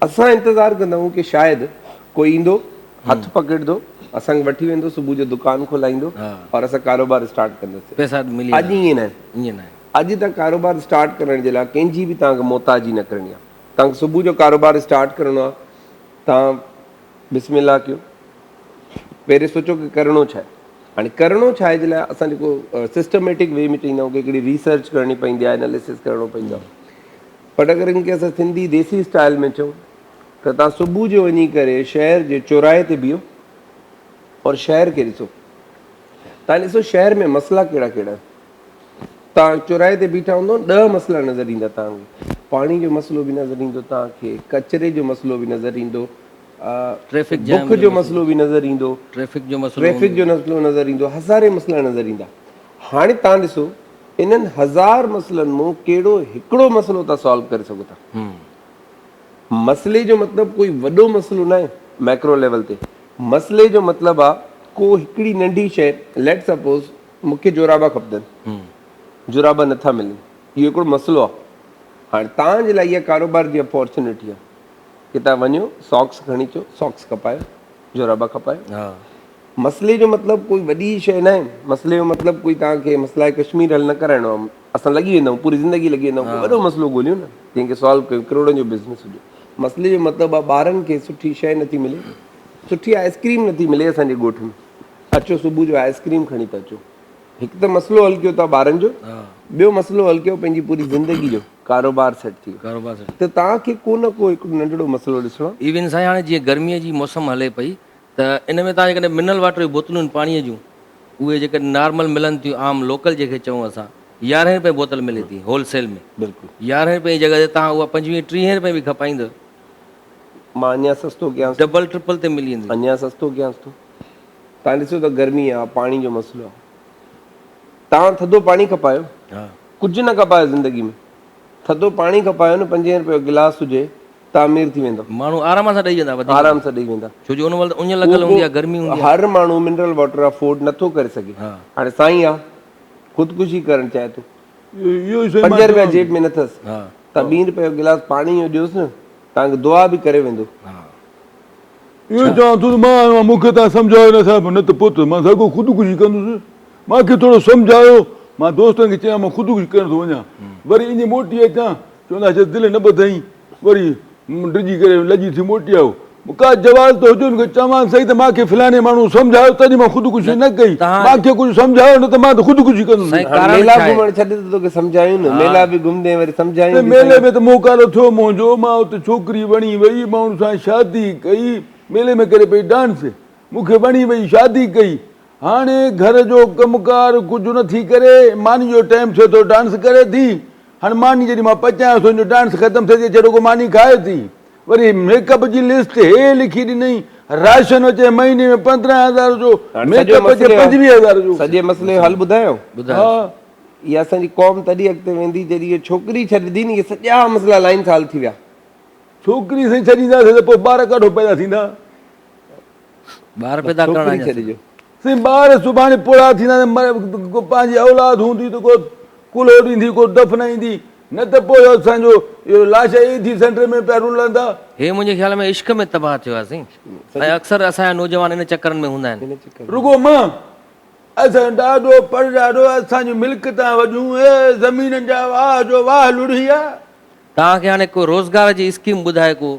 اسان انتظار ڪندا آهيون ڪي شايد ڪوئي ايندو هٿ پڪڙندو اسان کي وٺي ويندو صبح جو دڪان کولائيندو اور اسان ڪاروبار اسٽارٽ ڪنداسين. پئسا ملي اڄ ائين ناهي. ائين ناهي. اڄ ته ڪاروبار اسٽارٽ ڪرڻ جي لاء ڪنهن جي به توهان کي محتاجي نه ڪرڻي آهي. توهان کي صبح جو ڪاروبار اسٽارٽ ڪرڻو آهي توهان بسم الله ڪيو پهرين سوچو ڪي ڪرڻو ڇا آهي. هاڻي ڪرڻو ڇا آهي جي لاء اسان جيڪو سسٽميٽڪ وي ۾ چئيندا آهيون ڪي هڪڙي ريسرچ ڪرڻي پوندي آهي اناليسس ڪرڻو پوندو آهي. پر اگر ان کي اسان سنڌي ديسي اسٽائل ۾ چئون ته توهان صبح جو وڃي ڪري شهر جي چوراهي تي بيهو اور شهر کي ڏسو توهان ڏسو شهر ۾ مسئلا ڪهڙا ڪهڙا آهن توهان چوراهي تي بيٺا هوندو ڏهه مسئلا نظر ايندا توهان کي پاڻي جو مسئلو به نظر ايندو توهان کي ڪچري جو مسئلو به نظر ايندو ٽريفڪ جام بک جو مسئلو به نظر ايندو ٽريفڪ جو مسئلو ٽريفڪ جو مسئلو نظر ايندو هزارين مسئلا نظر ايندا هاڻي توهان ڏسو انهن هزار مسئلن مون ڪهڙو هڪڙو مسئلو توهان سالو ڪري سگهو ٿا. مسئلي جو مطلب ڪوئي وڏو مسئلو ناهي ميڪرو ليول تي. مسئلي جو مطلب آ ڪو هڪڙي ننڍي شيء ليٽ سپوز مون کي جورابا کپندن جورابا نٿا ملن اهو هڪڙو مسئلو آ. هاڻي توهان جي لاء اها ڪاروبار جي اپورچونٽي آ ڪي توهان وڃو ساڪس کڻي اچو ساڪس کپايو جورابا کپايو. مسئلي جو مطلب ڪوئي وڏي شيء ناهي، مسئلي جو مطلب ڪوئي توهان کي مسئله ڪشمير حل نه ڪرائڻو آهي، اسان لڳي ويندا آهيون پوري زندگي لڳي ويندا آهيون ڪو وڏو مسئلو ڳوليون نه جنهن کي سالو ڪيون ڪروڙن جو بزنس هجي، مسئلي جو مطلب آهي ٻارن کي سٺي شيء نٿي ملي، سٺي آئس ڪريم نٿي ملي اسان جي ڳوٺ ۾ اچو صبح جو آئس ڪريم کڻي ٿا اچو، هڪ ته مسئلو حل ڪيو ٿا ٻارن جو ٻيو مسئلو حل ڪيو پنهنجي پوري زندگي جو ڪاروبار سيٽ ٿي ويو ته توهان کي ڪو نه ڪو هڪڙو ننڍڙو مسئلو ڏسڻو آهي. ايون سائين هاڻي جيئن گرميء جي موسم هلي پئي ته ان ۾ توهان جيڪڏهن منرل واٽر جون بوتلون آهن پاڻيء جون اهي جيڪڏهن نارمل ملن ٿيون عام لوڪل جنهن کي چئون اسان يارهين رپئي بوتل ملي ٿي هول سيل ۾ بلڪل يارهين رپئي جي جڳهه تي توهان اها پنجويهين ٽيهين رپئي به کپائيندؤ مان اڃا سستو ڪيانس ٿو. ڊبل ٽرپل تي ملي ويندي. اڃا سستو ڪيانس ٿو. توهان ڏسو ته گرمي آ پاڻي جو مسئلو آ توهان ٿڌو پاڻي کپايو ڪجهه نه کپايو زندگي ۾ ٿڌو پاڻي کپايو نه پنجين رپئي جو گلاس هجي ته امير ٿي ويندو. ماڻهو آرام سان ڏئي ويندا وڌيڪ. آرام سان ڏئي ويندا. ڇو جو ان مهل ته اڃ لڳل هوندي آهي گرمي هوندي آهي. هر ماڻهو منرل واٽر افورڊ نه ٿو ڪري سگهي. هاڻي سائين آ خودڪشي ڪرڻ چاهي ٿو. پنج رپيا جيب ۾ نه اٿس ته ٻين رپئي جو گلاس پاڻي جو ڏيوس نه توهان کي دعا به ڪري ويندو. اهو ئي چوان ٿو ته مان آيو آهيان مون کي توهان سمجهايو نه صاحب نه ته پوء ته مان ساڳيو خودڪشي ڪندس. مان کي ٿورو سمجهايو. مان دوستن کي چيان مان خودڪشي ڪرڻ ٿو وڃان وري ائين موٽي اچان. چوندا ڇا دل نه ٻڌئين، وري ڊڄي ڪري لڄي ٿي موٽي آيو. ڪا جواز ته هجي، ان کي چوان سهي ته مان کي فلاڻي ماڻهوء سمجهايو تڏهن مان خودڪشي نه ڪئي، مان کي ڪجهه سمجهايو نه ته مان ته خودڪشي ڪندس. هاڻ ميلا گهمڻ ڇڏ ته توکي سمجهايون نه، ميلا به گهمندين وري سمجهايون به ميلي ۾ ته موڪارو ٿيو منهنجو، مان اتي ڇوڪري وڻي وئي، مان ان سان شادي ڪئي، ميلي ۾ ڪري پئي ڊانس، مون کي وڻي وئي، شادي ڪئي، هاڻي گهر جو ڪم ڪار ڪجهه نه ٿي ڪري، ماني جو ٽائيم ٿئي ٿو ڊانس ڪري ٿي، هاڻي ماني جڏهن مان پچايان ٿو جو ڊانس ختم ٿئي ٿي اچي رڳو ماني کائي ٿي، وري ميڪ اپ جي لسٽ هي لکي ڏنئي، راشن اچي مهيني ۾ 15 هزار جو، هاڻي ميڪ سڄو اپ اچي مسئلي 25 هزار جو. سڄي مسئلي جو حل ٻڌايان؟ ٻڌايو. ها. اها اسان جي قوم تڏهن اڳتي ويندي جڏهن اهي ڇوڪري ڇڏندي نه اهي سڄا مسئلا لائن سان حل ٿي ويا. ڇوڪري سائين ڇڏينداسين ته پوء ٻار ڪاڏو پيدا ٿيندا؟ ٻار پيدا ڪرڻ ڇوڪري ڇڏجو. سائين ٻار سڀاڻي پوڙها ٿيندا ته ڪو پنهنجي اولاد هوندي ته ڪو ڪلهو ڏيندي ڪو دفنائيندي نه ته پوء اسان جو اهو لاش ايڌي سينٽر ۾ پيا رلندا. هي منهنجي خيال ۾ عشق ۾ تباهه ٿيو آهي سائين ۽ اڪثر اسان جا نوجوان ان چڪرن ۾ هوندا آهن. رڳو مان اسان جو ڏاڏو پڙڏاڏو اسان جون ملڪيتان وڏيون اي زمينن جا واهه جو واهه لڙهي آ. توهان کي هاڻي ڪو روزگار جي اسڪيم ٻڌائي ڪو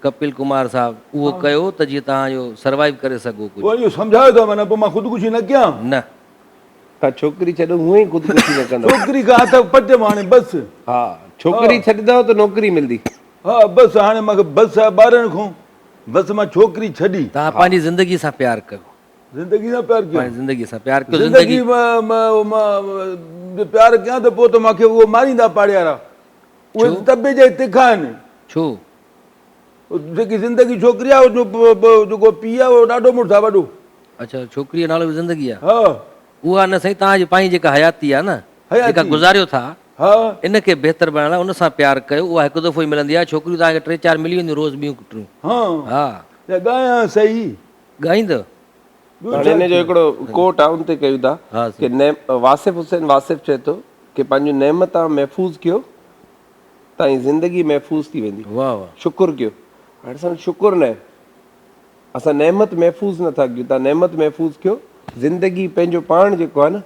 ڪپل ڪمار صاحب اهو ڪيو ته جيئن توهان اهو سروائيو ڪري سگهو ڪجهه. پوء اهو سمجهايو ٿا معنيٰ پوء مان خودڪشي نه ڪيان. نه. توهان ڇوڪري ڇڏو هونئن ئي خودڪشي نه ڪندؤ. ڇوڪري کان هٿ پٽيم هاڻي بس. ها ڇوڪري ڇڏندؤ ته نوڪري ملدي. ها بس هاڻي مان کي بس آهي ٻارن کان بس مان ڇوڪري ڇڏي. توهان پنهنجي زندگي سان پيار ڪيو. زندگي سان پيار ڪيان. پنهنجي زندگي سان پيار ڪيو زندگي زندگي پيار ڪيان ته پوء ته مان کي اهو ماريندا پاڙيارا. اهي ته طبي جا ئي تکا آهن. ڇو؟ جيڪي زندگي ڇوڪري آهي اهو جيڪو پيء آهي اهو ڏاڍو مڙس آهي وڏو. اڇا ڇوڪري جو نالو به زندگي آهي. ها. اها نه سائين توهان جي پنهنجي جيڪا حياتي آهي نه جيڪا گذاريو ٿا ان کي بهتر بڻائڻ لاء ان سان پيار ڪيو اها هڪ دفعو ئي ملندي آهي ڇوڪريون توهان کي ٽي چار ملي وينديون روز ٻيون ٽيون. ها. ها. يا ڳايان سهي. ڳائيندو. هاڻي هن جو هڪڙو ڪوٽ آ ان تي ڪيون ٿا ڪي واصف حسين واصف چئي ٿو ڪي پنهنجون نعمتان محفوظ ڪيو تان جي زندگي محفوظ ٿي ويندي شڪر ڪيو هاڻي اسان وٽ شڪر ناهي اسان نعمت محفوظ نٿا ڪيون تان نعمت محفوظ ڪيو زندگي پنهنجو پاڻ جيڪو آ نه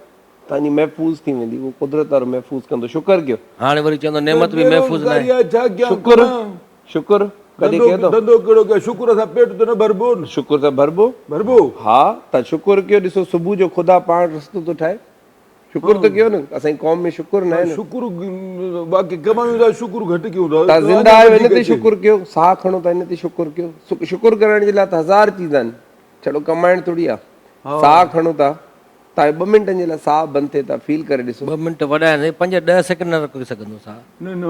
تان جي محفوظ ٿي ويندي اهو قدرت وارو محفوظ ڪندو شڪر ڪيو. هاڻي وري چوندو نعمت به محفوظ ناهي. شڪر شڪر ڪڏهن ڪيو اٿو. ڌنڌو ڪهڙو ڪيو شڪر سان پيٽ ته نه ڀربو نه. شڪر سان ڀربو. ڀربو. ها تان شڪر ڪيو ڏسو صبح جو خدا پاڻ رستو ٿو ٺاهي شڪر ته ڪيو نه اسان جي قوم ۾ شڪر ناهي نه. شڪر باقي ڪمايون ٿا شڪر گهٽ ڪيون ٿا. تان زنده آهيو ان تي شڪر ڪيو ساهه کڻو ٿا ان تي شڪر ڪيو شڪر ڪرڻ جي لاء ته هزار چيز آهن ڇڙو ڪمائڻ ٿوري آهي ساهه کڻو ٿا تان ٻه منٽن جي لاء ساهه بند ٿئي ٿا فيل ڪري ڏسو. ٻه منٽ وڏا آهن سائين پنج ڏهه سيڪنڊ نه رڪي سگهندو ساهه. نه نه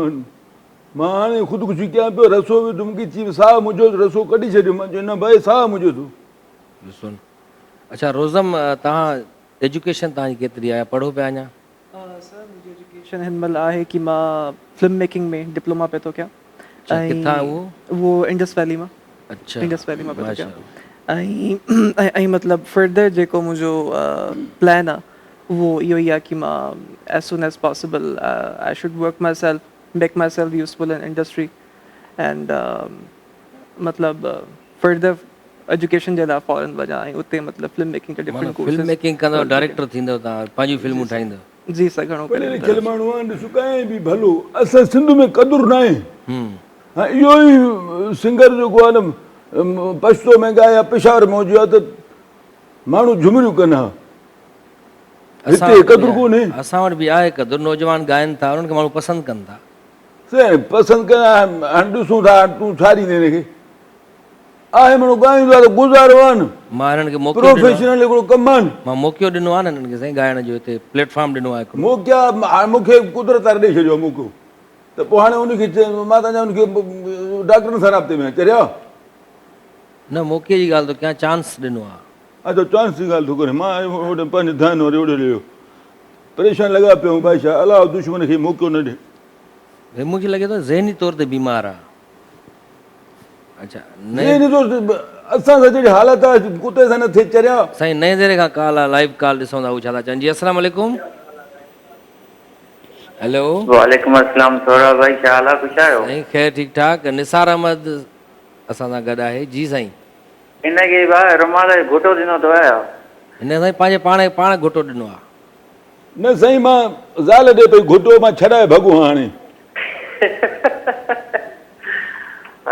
مان هاڻي خودڪشي ڪيان پيو رسو وڌم ڳچي ۾ ساهه منهنجو رسو ڪڍي ڇڏيو مان چيو نه ڀائي ساهه منهنجو ٿو. ڏسو نه اڇا روزم توهان ايجوڪيشن توهان جي ڪيتري آهي يا پڙهو پيا اڃا. سر منهنجي ايجوڪيشن هن مهل آهي ڪي مان فلم ميڪنگ ۾ ڊپلوما پيو ٿو ڪيان اڇا ڪٿان اهو؟ اهو انڊس ويلي مان. اڇا انڊس ويلي مان پيو ٿو ڪيان ۽ ۽ مطلب فردر جيڪو منهنجو پلان آ اهو اهو ئي آ ڪي مان as soon as possible I should work myself make myself useful in industry and مطلب فردر ايجوڪيشن جي لاء فارن وڃان ۽ اتي مطلب فلم ميڪنگ جا ڊفرنٽ ڪورسز. فلم ميڪنگ ڪندؤ ڊائريڪٽر ٿيندؤ توهان پنهنجون فلمون ٺاهيندؤ. جي سر گهڻو پڙهيل لکيل ماڻهو آهن ڏسو ڪنهن به ڀلو اسان سنڌ ۾ قدر ناهي ها اهو ئي سنگر جيڪو آهي نه پشتو ۾ ڳائي يا پشاور ۾ هجي ها ته ماڻهو جهمريون ڪن ها هتي قدر ڪونهي. اسان وٽ به آهي قدر نوجوان ڳائن ٿا انهن کي ماڻهو پسند ڪن ٿا. سائين پسند ڪن هاڻي ڏسون ٿا تون ڇا ڏيندين هن کي. آهي مڙو ڳائيندو آهي ته گذارو آهي نه. مان هنن کي موقعو ڏنو آهي. پروفيشنل هڪڙو ڪم آهي نه. مان موقعو ڏنو آهي نه هنن کي سائين ڳائڻ جو هتي پليٽ فارم ڏنو آهي هڪڙو. موقعا هاڻي مون کي قدرت واري ڏئي ڇڏيو آهي موقعو ته پوء هاڻي ان کي مان ته اڃا ان کي ڊاڪٽرن سان رابطي ۾ آهيان چريا. نه موقعي جي ڳالهه ٿو ڪيان چانس ڏنو آهي. اڇا چانس جي ڳالهه ٿو ڪرين مان هوڏي پنهنجي ڌيان واري هوڏي هليو ويو پريشان لڳا پيا آهيون بادشاهه الله دشمن کي موقعو نه ڏي. هي مون کي لڳي ٿو ذهني طور تي بيمار آهي. اڇا نئين اسان سان جهڙي حالت آهي ڪتي سان نه ٿئي چريا. سائين نئين ديري کان ڪال آ لائيو ڪال ڏسون ٿا هو ڇا ٿا چون جي السلام عليڪم هيلو. وعليڪم السلام سهراب ڀائي ڇا حال آ خوش آهيو. سائين خير ٺيڪ ٺاڪ نثار احمد اسان سان گڏ آهي جي سائين. هن کي ڀاء رومال جو گهوٽو ڏنو اٿو يا. هن سائين پنهنجي پاڻ کي پاڻ گهوٽو ڏنو آ. نه سائين مان زال ڏي پئي گهوٽو مان ڇڏائي ڀڳو هان هاڻي.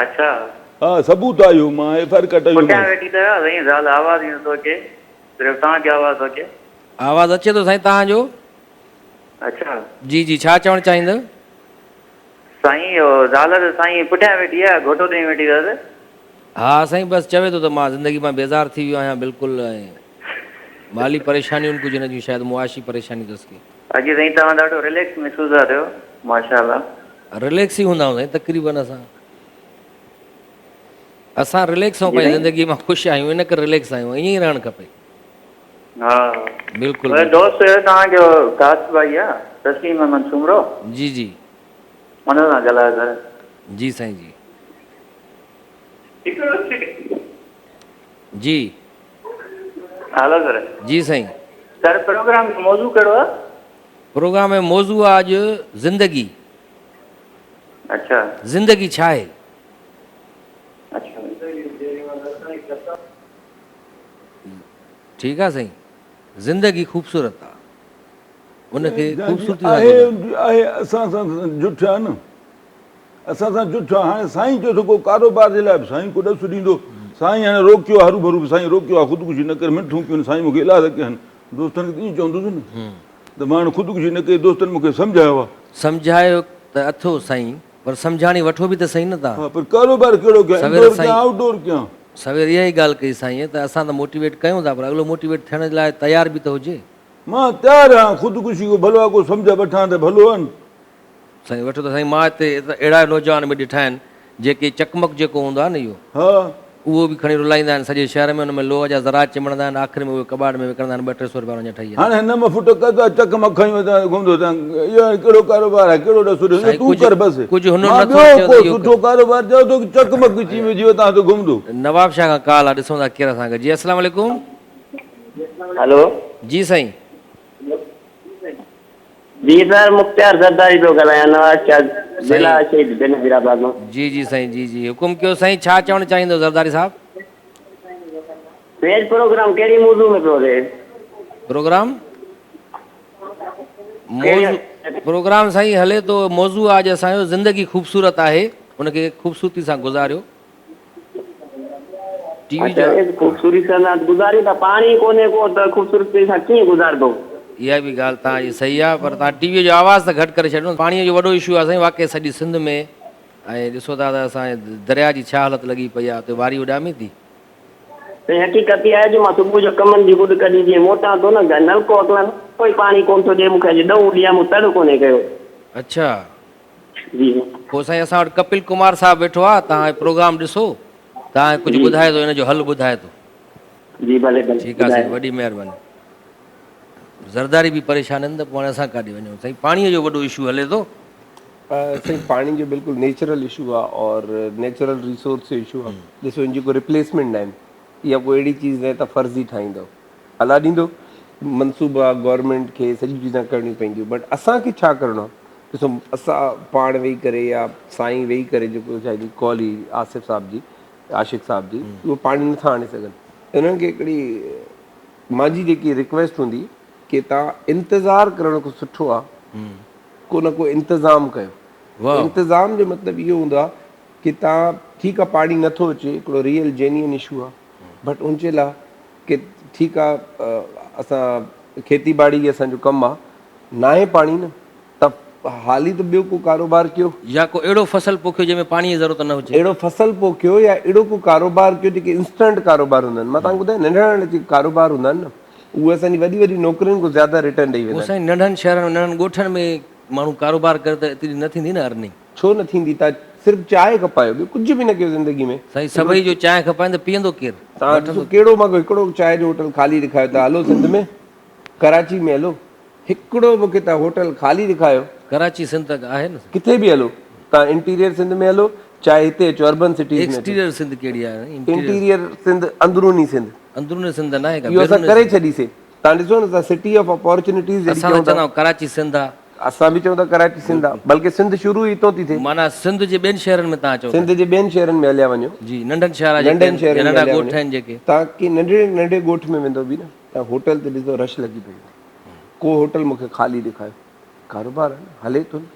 اڇا. ها ثبوت آ اهو مان ايف I R ڪٽائي پٺيان ويٺي اٿو سائين زال آواز ئي نٿو اچي صرف توهان کي آواز ٿو اچي. آواز اچي ٿو سائين توهان جو. اڇا. جي جي ڇا چوڻ چاهيندؤ. سائين اهو زال ته سائين پٺيان ويٺي آ گهوٽو ڏئي ويٺي اٿس. ها سائين بس چوي ٿو ته مان زندگي مان بيزار ٿي ويو آهيان بلڪل ۽ مالي پريشانيون ڪجهه هن جون شايد معاشي پريشانيون اٿس ڪي. اڄ سائين توهان ڏاڍو رليڪس محسوس ٿا ٿيو ماشاءالله. رليڪس ئي هوندا آهيون سائين تقريبن اسان اسان رليڪس آهيون پنهنجي زندگي مان خوش آهيون ان ڪري رليڪس آهيون ائين ئي رهڻ کپي. ها بلڪل دوست توهان جو خاص ڀائي آ. تسليم احمد سومرو. جي جي. ان سان ڳالهايو سر. جي سائين جي. جي. هلو سر. جي سائين. سر پروگرام جو موضوع ڪهڙو آ؟ پروگرام جو موضوع آ اڄ زندگي. اڇا. زندگي ڇا آهي؟ اڇا. ٺيڪ آ سائين زندگي خوبصورت آ ان کي خوبصورتي سان آهي گذار. آهي اسان سان جٺ آ نه اسان سان جٺ آ هاڻي سائين چيو ٿو ڪو ڪاروبار جي لاء به سائين ڪو ڏس ڏيندو سائين هاڻي روڪيو آ هروڀرو به سائين روڪيو آ خودڪشي نه ڪر منٿون ڪيون سائين مونکي ايلاز ڪيا آهن دوستن کي ته ائين چوندس نه ته مان هاڻي خودڪشي نه ڪئي دوستن مونکي سمجهايو آ. سمجهايو ته اٿو سائين پر سمجهاڻي وٺو به ته سهي نه تان. ها پر ڪاروبار ڪهڙو ڪيان سوير انڊور سائين ڪيان آئوٽ ڊور ڪيان. سوير اها ئي ڳالهه ڪئي سائين ته اسان ته موٽيويٽ ڪيون ٿا پر اڳلو موٽيويٽ ٿيڻ لاء تيار به ته هجي. مان تيار آهيان خودڪشي کان ڀلو آهي ڪو سمجهه وٺان ته ڀلو آهي نه. سائين وٺو ته سائين مان هتي اهڙا نوجوان به ڏٺا آهن جيڪي چقمق جيڪو هوندو آهي نه اهو ها. اهو به کڻي رلائيندا آهن سڄي شهر ۾ ان ۾ لوهه جا ذرا چنبڙندا آهن آخر ۾ اهي ڪٻاڙ ۾ وڪڻندا آهن ٻه ٽي سو رپيا انهن جا ٺهي ويندا هاڻي نم فٽ قد آ چقمق کڻي وتان گهمندو وتان اهو هاڻي ڪهڙو ڪاروبار آهي ڪهڙو ڏس ڏيندو سائين تون ڪر ڪجهه بس ڪجهه هنر مان نٿو ٻيو اچيو ڪو ته اهو سٺو ڪر. ڪاروبار چئو ٿو چقمق چي وجهي وتان ٿو گهمندو. نواب شاهه کان ڪال آ ڏسون ٿا ڪير اسان کي جي السلام عليڪم. هلو. جي سائين. جي سر مختيار زرداري پيو ڳالهايان نواز شاهه ضلع سائين شهيد بينظير آباد مان. جي جي سائين جي جي حڪم ڪيو سائين ڇا چوڻ چاهيندو زرداري صاحب. فيض پروگرام ڪهڙي موضوع ۾ پيو هلي. پروگرام موضوع پروگرام سائين هلي ٿو موضوع آ اڄ اسان جو زندگي خوبصورت آهي ان کي خوبصورتي سان گذاريو. ٽي وي جو خوبصورتي سان گذاريون ٿا پاڻي ئي ڪونهي ڪو ته خوبصورتي سان ڪيئن گذاربو. اها به ڳالهه توهان جي صحيح آهي پر توهان ٽي وي جو آواز ته گهٽ ڪري ڇڏيو پاڻي جو وڏو اشو آهي سائين واقعي سڄي سنڌ ۾ ۽ ڏسو ٿا ته اسان جي درياء جي ڇا حالت لڳي پئي آهي اتي واري اڏامي ٿي. سائين حقيقت اها آهي جو مان صبح جو ڪمن جي گڏ ڪڍي جيئن موٽان ٿو نه نلڪو اڪلان ڪوئي پاڻي ڪونه ٿو ڏئي مون کي اڄ ڏهون ڏينهن آهي مون تڙ ڪونهي ڪيو. اڇا. جي. پوء سائين اسان وٽ ڪپل ڪمار صاحب ويٺو آ توهان هي پروگرام ڏسو توهان کي ڪجهه جي. ٻڌائي ٿو ان جو حل ٻڌائي ٿو. جي ڀلي ڀلي ٺيڪ آ سائين ٻڌايو. وڏي مهرباني. زرداري به پريشان آهن ته پوء هاڻي اسان ڪاڏي وڃون سائين پاڻي جو وڏو اشو هلي ٿو. سائين پاڻي جو بلڪل نيچرل اشو آ اور نيچرل ريسورس جو اشو آ ڏسو ان جي ڪو ريپليسمينٽ ناهي اها ڪو اهڙي چيز ناهي ته فرضي ٺاهيندو الله ڏيندو منصوبا گورنمينٽ کي سڄيون چيزان ڪرڻيون پونديون بٽ اسان کي ڇا ڪرڻو آ ڏسو اسان پاڻ ويهي ڪري يا سائين ويهي ڪري جيڪو شايد هي ڪال هئي آصف صاحب جي عاشق صاحب جي اهو پاڻي نٿا آڻي سگهن انهن کي هڪڙي مانجي جيڪي رڪويسٽ هوندي ڪي تان انتظار ڪرڻ کان سٺو آ ڪو نه ڪو انتظام ڪيو انتظام جو مطلب اهو هوندو آ ڪي تان ٺيڪ آ پاڻي نٿو اچي هڪڙو ريئل جينيئن اشو آ بٽ ان جي لا ڪي ٺيڪ آ اسان کيتي باڙي اسان جو ڪم آ ناهي پاڻي نه ته حالي ته ٻيو ڪو ڪاروبار ڪيو. يا ڪو اهڙو فصل پوکيو جنهن ۾ پاڻي جي ضرورت نه هجي. اهڙو فصل پوکيو يا اهڙو ڪو ڪاروبار ڪيو جيڪي انسٽنٽ ڪاروبار هوندا آهن. مان توهان کي ٻڌايان ننڍڙا ننڍڙا جيڪي ڪاروبار هوندا آهن نه اهي اسان جي وڏي وڏي نوڪرين کان زياده ريٽرن ڏئي پوء ويندا آهن. سائين ننڍن شهرن ۾ ننڍن ڳوٺن ۾ ماڻهو ڪاروبار ڪري ته ايتري نه ٿيندي نه ارننگ. ڇو نه ٿيندي توهان صرف چانهه کپايو ٻيو ڪجهه به نه ڪيو زندگي ۾. سائين سڀئي جو چانهه کپائين ته پيئندو ڪير؟ توهان ڏسو ڪهڙو مان هڪڙو چانهه جو هوٽل خالي ڏيکايو ته هلو سنڌ ۾ ڪراچي ۾ هلو هڪڙو مون کي توهان هوٽل خالي ڏيکايو. ڪراچي سنڌ ته آهي نه سائين. ڪٿي به هلو توهان انٽيريئر سنڌ ۾ هلو چاهي هتي اچو اربن سٽيز ۾ اچو. ايڪسٽيريئر سنڌ ڪهڙي آهي سائين. انٽيريئر سنڌ اندروني سنڌ. اندروني سنڌ ته ناهي ڪا اهو اسان بيروني ڪري سنڌ. ڇڏي سي توهان ڏسو نه اسان سٽي آف اپارچونيٽيز جڏهن اسان ته چئون ٿا. چوندا آهيون ڪراچي سنڌ آ. اسان به چئون ٿا ڪراچي سنڌ آ بلڪه سنڌ شروع ئي اتون ٿي ٿئي. معنيٰ سنڌ جي ٻين شهرن ۾ توهان چئو ٿا. سنڌ جي ٻين شهرن ۾ هليا وڃو. جي ننڍن شهر جيڪي ننڍن آهن شهرن يا ۾ ننڍا هليا ڳوٺ وڃو. آهن جيڪي. توهان ڪنهن ننڍڙي ننڍي ڳوٺ ۾ ويندو به نه توهان هوٽل تي ڏسندو رش لڳي پئي هوندي. ڪو هوٽل مون کي خالي ڏيکايو. ڪاروبار آهي نه هلي ٿو نه.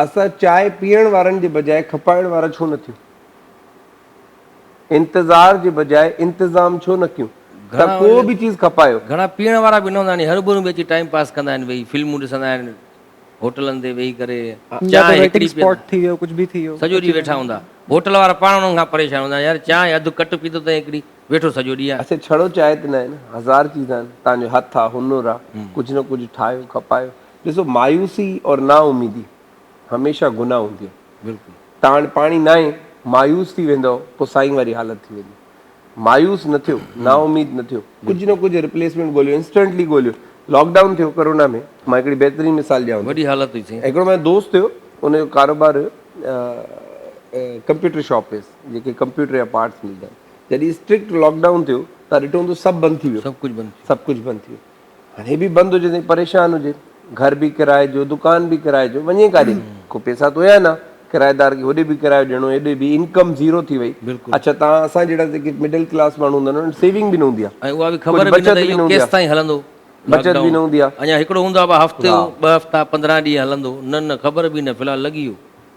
اسان چانهه پيئڻ وارن جي بجاء کپائڻ وارا ڇو نه ٿيون؟ انتظار جي بجاء انتظام ڇو نه ڪيون؟ ته ڪو به چيز کپايو. گهڻا پيئڻ وارا به نه هوندا آهن هرڀرو به اچي ٽائيم پاس ڪندا آهن ويهي فلمون ڏسندا آهن هوٽلن تي ويهي ڪري چانهه هڪڙي پيئندا سڄو ڏينهن ويٺا هوندا هوٽل وارا پاڻ انهن کان پريشان هوندا آهن يار چانهه اڌ ڪٽ پيتو اٿئي هڪڙي ويٺو سڄو ڏينهن. اڇا ڇڙو چانهه ته ناهي نه هزار چيزان آهن توهان جو هٿ آ هنر آ ڪجهه نه ڪجهه ٺاهيو کپايو ڏسو مايوسي اور نااميدي هميشه گناهه هوندي آ بلڪل. توهان وٽ پاڻي ناهي مايوس ٿي ويندؤ پوء سائين واري حالت ٿي ويندي مايوس نه ٿيو نااميد نه ٿيو ڪجهه نه ڪجهه ريپليسمينٽ ڳوليو انسٽنٽلي ڳوليو لاڪ ڊائون ٿيو ڪرونا ۾ مان هڪڙي بهترين مثال ڏيانو ٿو. وڏي حالت هئي سائين. هڪڙو منهنجو دوست هيو ان جو ڪاروبار هيو ڪمپيوٽر شاپ هيس جيڪي ڪمپيوٽر جا پارٽس ملندا آهن. جڏهن اسٽرڪٽ لاڪ ڊائون ٿيو تان ڏٺو هوندو سڀ بند ٿي ويو. سڀ ڪجهه بند ٿي ويو. سڀ ڪجهه بند ٿي ويو. هاڻي هي به بند هجي سائين پريشان هجي گهر به ڪرائي جو دڪان به ڪرائي جو وڃي ڪاڏي ڪو پيسا ته هيا نه ڪرائيدار کي هوڏي به ڪرايو ڏيڻو هيڏي به انڪم زيرو ٿي وئي اڇا تان اسان جهڙا جيڪي مڊل ڪلاس ماڻهو هوندا آهن انهن وٽ سيونگ به نه هوندي آهي ۽ اها به خبر به نه ته اهو ڪيستائين هلندو بچت به نه هوندي آهي اڃا هڪڙو هوندو آهي هفتو ٻه هفتا 15 ڏينهن هلندو نه نه خبر به نه في الحال لڳي ويو.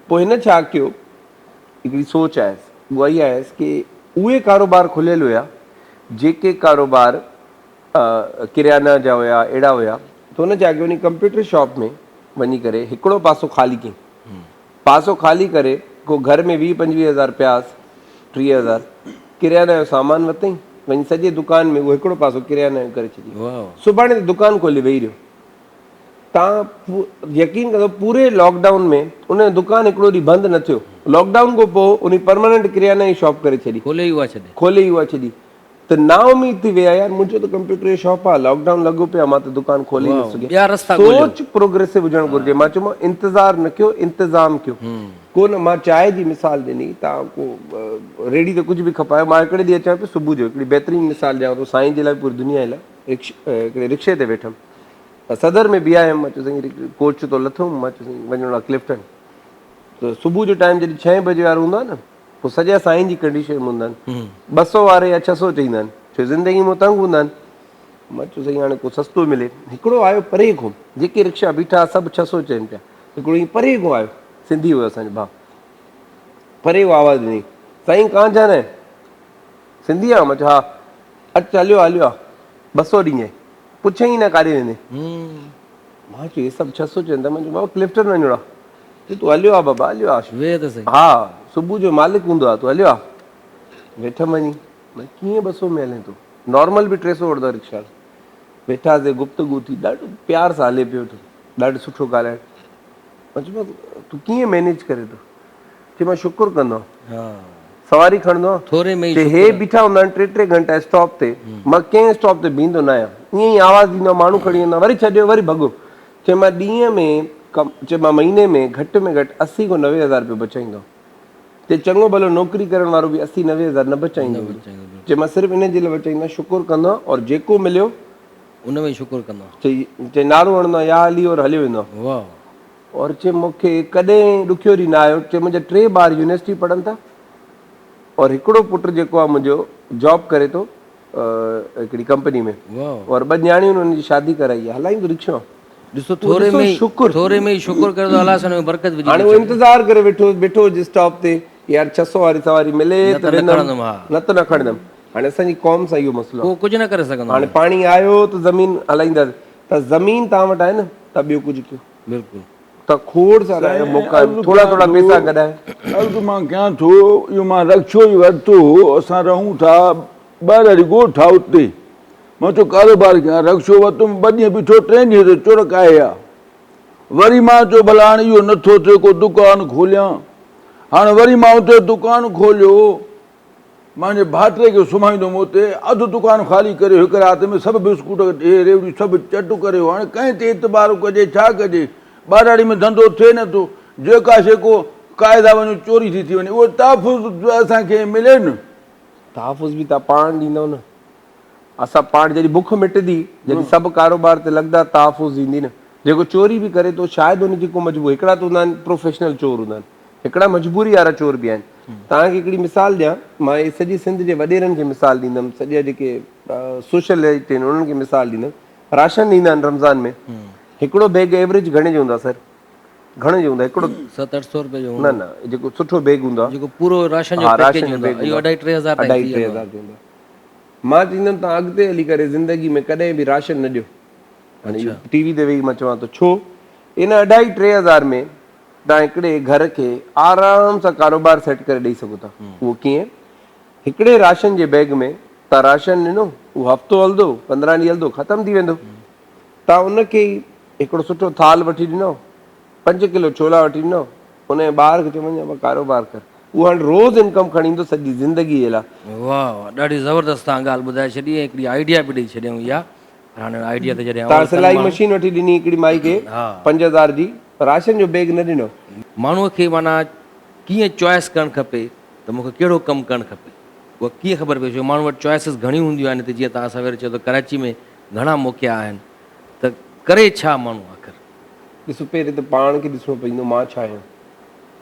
پوء هن ڇا ڪيو هڪڙي سوچ آيس اها اها آيس ڪي اهي ڪاروبار کليل هيا جيڪي ڪاروبار ڪريانا جا هيا اهڙا هيا ته هن ڇا ڪيو انهي ڪمپيوٽر شاپ ۾ وڃي ڪري هڪڙو پاسو خالي ڪيائين پاسو خالي ڪري ڪو گهر ۾ 20 25 هزار پياس 30 هزار ڪريانا جو سامان ورتائين وڃي سڄي دڪان ۾ اهو هڪڙو پاسو ڪريانا جو ڪري ڇڏيائين سڀاڻي ته دڪان کولي ويهي رهيو تان يقين ڪندو پوري لاڪ ڊائون ۾ ان جو دڪان هڪڙو ڏينهن بند نه ٿيو لاڪ ڊائون کان پوء انهي پرماننٽ ڪريانا جي شاپ ڪري ڇڏي کولي ئي اها ڇڏي کولي ئي اها ڇڏي ته نااميد ٿي ويا يار منهنجو ته ڪمپيوٽر جو شاپ آ لاڪ ڊائون لڳو پيو آ مان ته دڪان کولي نه سگهيس سوچ پروگريسو هجڻ گهرجي مان چيو مان انتظار نه ڪيو انتظام ڪيو ڪو نه مان چانهه جي مثال ڏني تان ڪو ريڙهي تي ڪجهه به کپايو مان هڪڙي ڏينهن اچان پيو صبح جو هڪڙي بهترين مثال ڏيان ٿو سائين جي لاء پوري دنيا جي لاء هڪڙي رڪشي تي ويٺم صدر ۾ بيهايم مان چيو سائين ڪوچ تو لٿم مان چيو سائين وڃڻو آ ڪلفٽن ته صبح جو ٽائيم جڏهن ڇهين بجي وارو هوندو آ نه پوء سڄا سائين جي ڪنڊيشن ۾ هوندا آهن. 200 واري يا 600 چئيندا آهن. ڇو زندگي ۾ تنگ هوندا آهن. مان چيو سائين هاڻي ڪو سستو ملي. هڪڙو آيو پري کان. جيڪي رڪشا بيٺا ها سڀ 600 چئن پيا. هڪڙو ائين پري کان آيو. سنڌي هيو اسان جو ڀاء. پري کان آواز ڏني. سائين ڪهان جانا هي؟ سنڌي آهيان؟ مان چيو ها. اچ هليو آ هليو آ. 200 ڏينجين. پڇيائين ئي نه ڪاڏي ويندين. مان چيو هي سڀ 600 چئن ٿا. مان چيو بابا ڪلفٽن وڃڻو آ. چي تون هليو آ بابا هليو آ. ويهه ته سهي. ها صبح جو مالڪ هوندو آ تون هليو آ. ويٺم وڃي. مان ڪيئن 200 ۾ هلين ٿو. نارمل به 300 وٺندو آ رڪشا وارو. ويٺاسين گفتگو ٿي ڏاڍو پيار سان هلي پيو ڏاڍو سٺو ڳالهائڻ. مان چيومانس تون ڪيئن مينيج ڪرين ٿو. چي مان شڪر ڪندو آهيان. سواري کڻندو آهيان. ٿوري ۾ ئي چي شڪر. هي بيٺا هوندا آهن ٽي ٽي گهنٽا اسٽاپ تي. مان ڪنهن اسٽاپ تي بيهندو نه آهيان. ائين ئي آواز ڏيندو آهيان ماڻهو کڻي ويندا وري ڇڏيو وري ڀڳو. چي مان ڏينهن ۾ ڪم چي مان مهيني ۾ گهٽ ۾ گهٽ 80 کان 90 هزار رپيو بچائيندو آهيان. چي چڱو ڀلو نوڪري ڪرڻ وارو به 80 90 هزار نه بچائيندو هوندو. چي مان صرف ان جي لاء بچائيندو آهيان شڪر ڪندو آهيان اور جيڪو مليو. ان ۾ ئي شڪر ڪندو آهيان. چي چي نعرو هڻندو آهيان يا علي اور هليو ويندو آهيان. واهه. اور چي مون کي ڪڏهن ڏکيو ڏينهن نه آيو. چي منهنجا ٽي ٻار يونيورسٽي پڙهن ٿا اور هڪڙو پٽ جيڪو آهي منهنجو جاب ڪري ٿو. هڪڙي ڪمپني ۾ اور ٻه نياڻيون آهن انهن جي شادي ڪرائي آهي هلائيندو رڪشو ڏسو ٿوري ۾ شڪر ٿوري ۾ ئي شڪر ڪري ٿو الله سان برڪت وجهي هاڻي هو انتظار ڪري ويٺو ويٺو هجي اسٽاپ تي يار 600 واري سواري ملي ته ويندم نه ته نه کڻندم هاڻي اسان جي قوم سان اهو مسئلو ڪو ڪجهه نه ڪري سگهندو هاڻي پاڻي آيو ته زمين هلائينداسين ته زمين توهان وٽ آهي نه ته ٻيو ڪجهه ڪيو بلڪل ته کوڙ سارا موقعا آهن ٿورا ٿورا پيسا گڏائي. عرض مان ڪيان ٿو اهو مان رڪشو ئي ورتو هو اسان رهون ٿا ٻهراڙي ڳوٺ آ اتي مان چيو ڪاروبار ڪيان رڪشو ورتم ٻه ڏينهن بيٺو ٽئين ڏينهن تي چور ڪاهي آ وري مان چيو ڀلا هاڻي اهو نٿو ٿئي ڪو دڪان کوليان هاڻي وري مان اتي دڪان کوليو مانجي ڀائٽي کي سمهائيندو هوم اتي اڌ دڪان خالي ڪريو هڪ رات ۾ سڀ بسڪوٽ هي ريوڙيون سڀ چٽ ڪريو هاڻي ڪنهن تي اعتبار ڪجي ڇا ڪجي ٻهراڙي ۾ ڌنڌو ٿئي نه ٿو جيڪا شيء ڪو قاعدا وڃو چوري ٿي ٿي وڃي اهو تحفظ اسان کي ملي نه. تحفظ به توهان پاڻ ڏيندؤ نه اسان پاڻ جڏهن بک مٽندي جڏهن سڀ ڪاروبار تي لڳندا تحفظ ايندي نه جيڪو چوري به ڪري ٿو شايد ان جي ڪو مجبوري هڪڙا ته هوندا آهن پروفيشنل چور هوندا آهن هڪڙا مجبوري وارا چور به آهن. توهان کي هڪڙي مثال ڏيان، مان هي سڄي سنڌ جي وڏيرن کي مثال ڏيندم، سڄا جيڪي سوشلائيٽ آهن انهن کي مثال ڏيندم. راشن ڏيندا آهن رمضان ۾ هڪڙو بيگ ايوريج گهڻي جو هوندو آهي سر؟ گهڻي جو هوندو آهي هڪڙو؟ ست اٺ سو روپيه جو هوندو. نه نه جيڪو سٺو بيگ هوندو آهي. جيڪو پورو راشن جو پيڪيج هوندو آهي اهو اڍائي ٽي هزار تائين ٿي ويندو آهي. مان چوندم توهان اڳتي هلي ڪري زندگي ۾ ڪڏهن به راشن نه ڏيو. هاڻي اهو ٽي وي تي ويهي مان چوان ٿو ڇو؟ ان اڍائي ٽي هزار ۾ توهان هڪڙي گهر کي آرام سان ڪاروبار سيٽ ڪري ڏئي سگهو ٿا. اهو ڪيئن؟ هڪڙي راشن جي بيگ ۾ توهان راشن ڏنو، اهو هفتو هلندو، 15 ڏينهن هلندو، ختم ٿي ويندو. توهان ان کي ئي هڪڙو سٺو ٿالهه وٺي ڏنو، پنج ڪلو ڇولا وٺي ڏنو، ان جي ٻار کي چيو وڃ ابا ڪاروبار ڪر. اهو هاڻي روز انڪم کڻي ايندو سڄي زندگي جي لاء. واهه واهه ڏاڍي زبردست توهان ڳالهه ٻڌائي ڇڏي ۽ هڪڙي آئيڊيا به ڏئي ڇڏيائون اها. پر هاڻي آئيڊيا ته جڏهن توهان اول ڪن سلائي ماڻهو مشين وٺي ڏني هڪڙي مائي کي ها. 5000 جي راشن جو بيگ نه ڏنو. ماڻهوء کي معنيٰ ڪيئن چوائس ڪرڻ کپي ته مون کي ڪهڙو ڪم ڪرڻ کپي اها ڪيئن خبر پئي ڇو ماڻهو وٽ چوائسز گهڻيون هونديون آهن هتي جيئن توهان سوير چيو ته ڪراچي ۾ گهڻا موقعا آهن ته ڪري ڇا ماڻهو آخر. ڏسو پهرين ته پاڻ کي ڏسڻو پوندو مان ڇا آهيان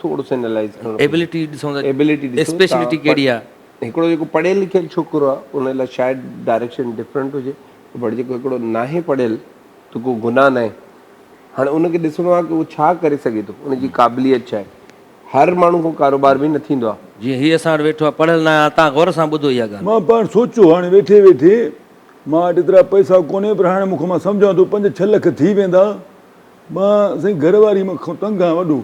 ٿورو سو اينالائز ڪرڻو پوندو. ايبلٽي ڏسون ته ايبلٽي ڏسو اسپيشلٽي ڪهڙي آهي. هڪڙو جيڪو پڙهيل لکيل ڇوڪرو آهي ان لاء شايد ڊائريڪشن ڊفرنٽ هجي بٽ جيڪو هڪڙو ناهي پڙهيل ته ڪو گناهه ناهي هاڻي ان کي ڏسڻو آهي ڪه اهو ڇا ڪري سگهي ٿو ان جي قابليت ڇا آهي هر ماڻهو کان ڪاروبار به نه ٿيندو آهي. جيئن هي اسان وٽ ويٺو آهي پڙهيل ناهي هاڻ توهان غور سان ٻڌو اها ڳالهه. مان پاڻ سوچيو هاڻي ويٺي ويٺي مان وٽ ايترا پئسا ڪونهي پر هاڻي مون کي مان سمجهان ٿو پنج ڇهه لک ٿي ويندا مان سائين گهر واري مان کان تنگ آهيان وڏو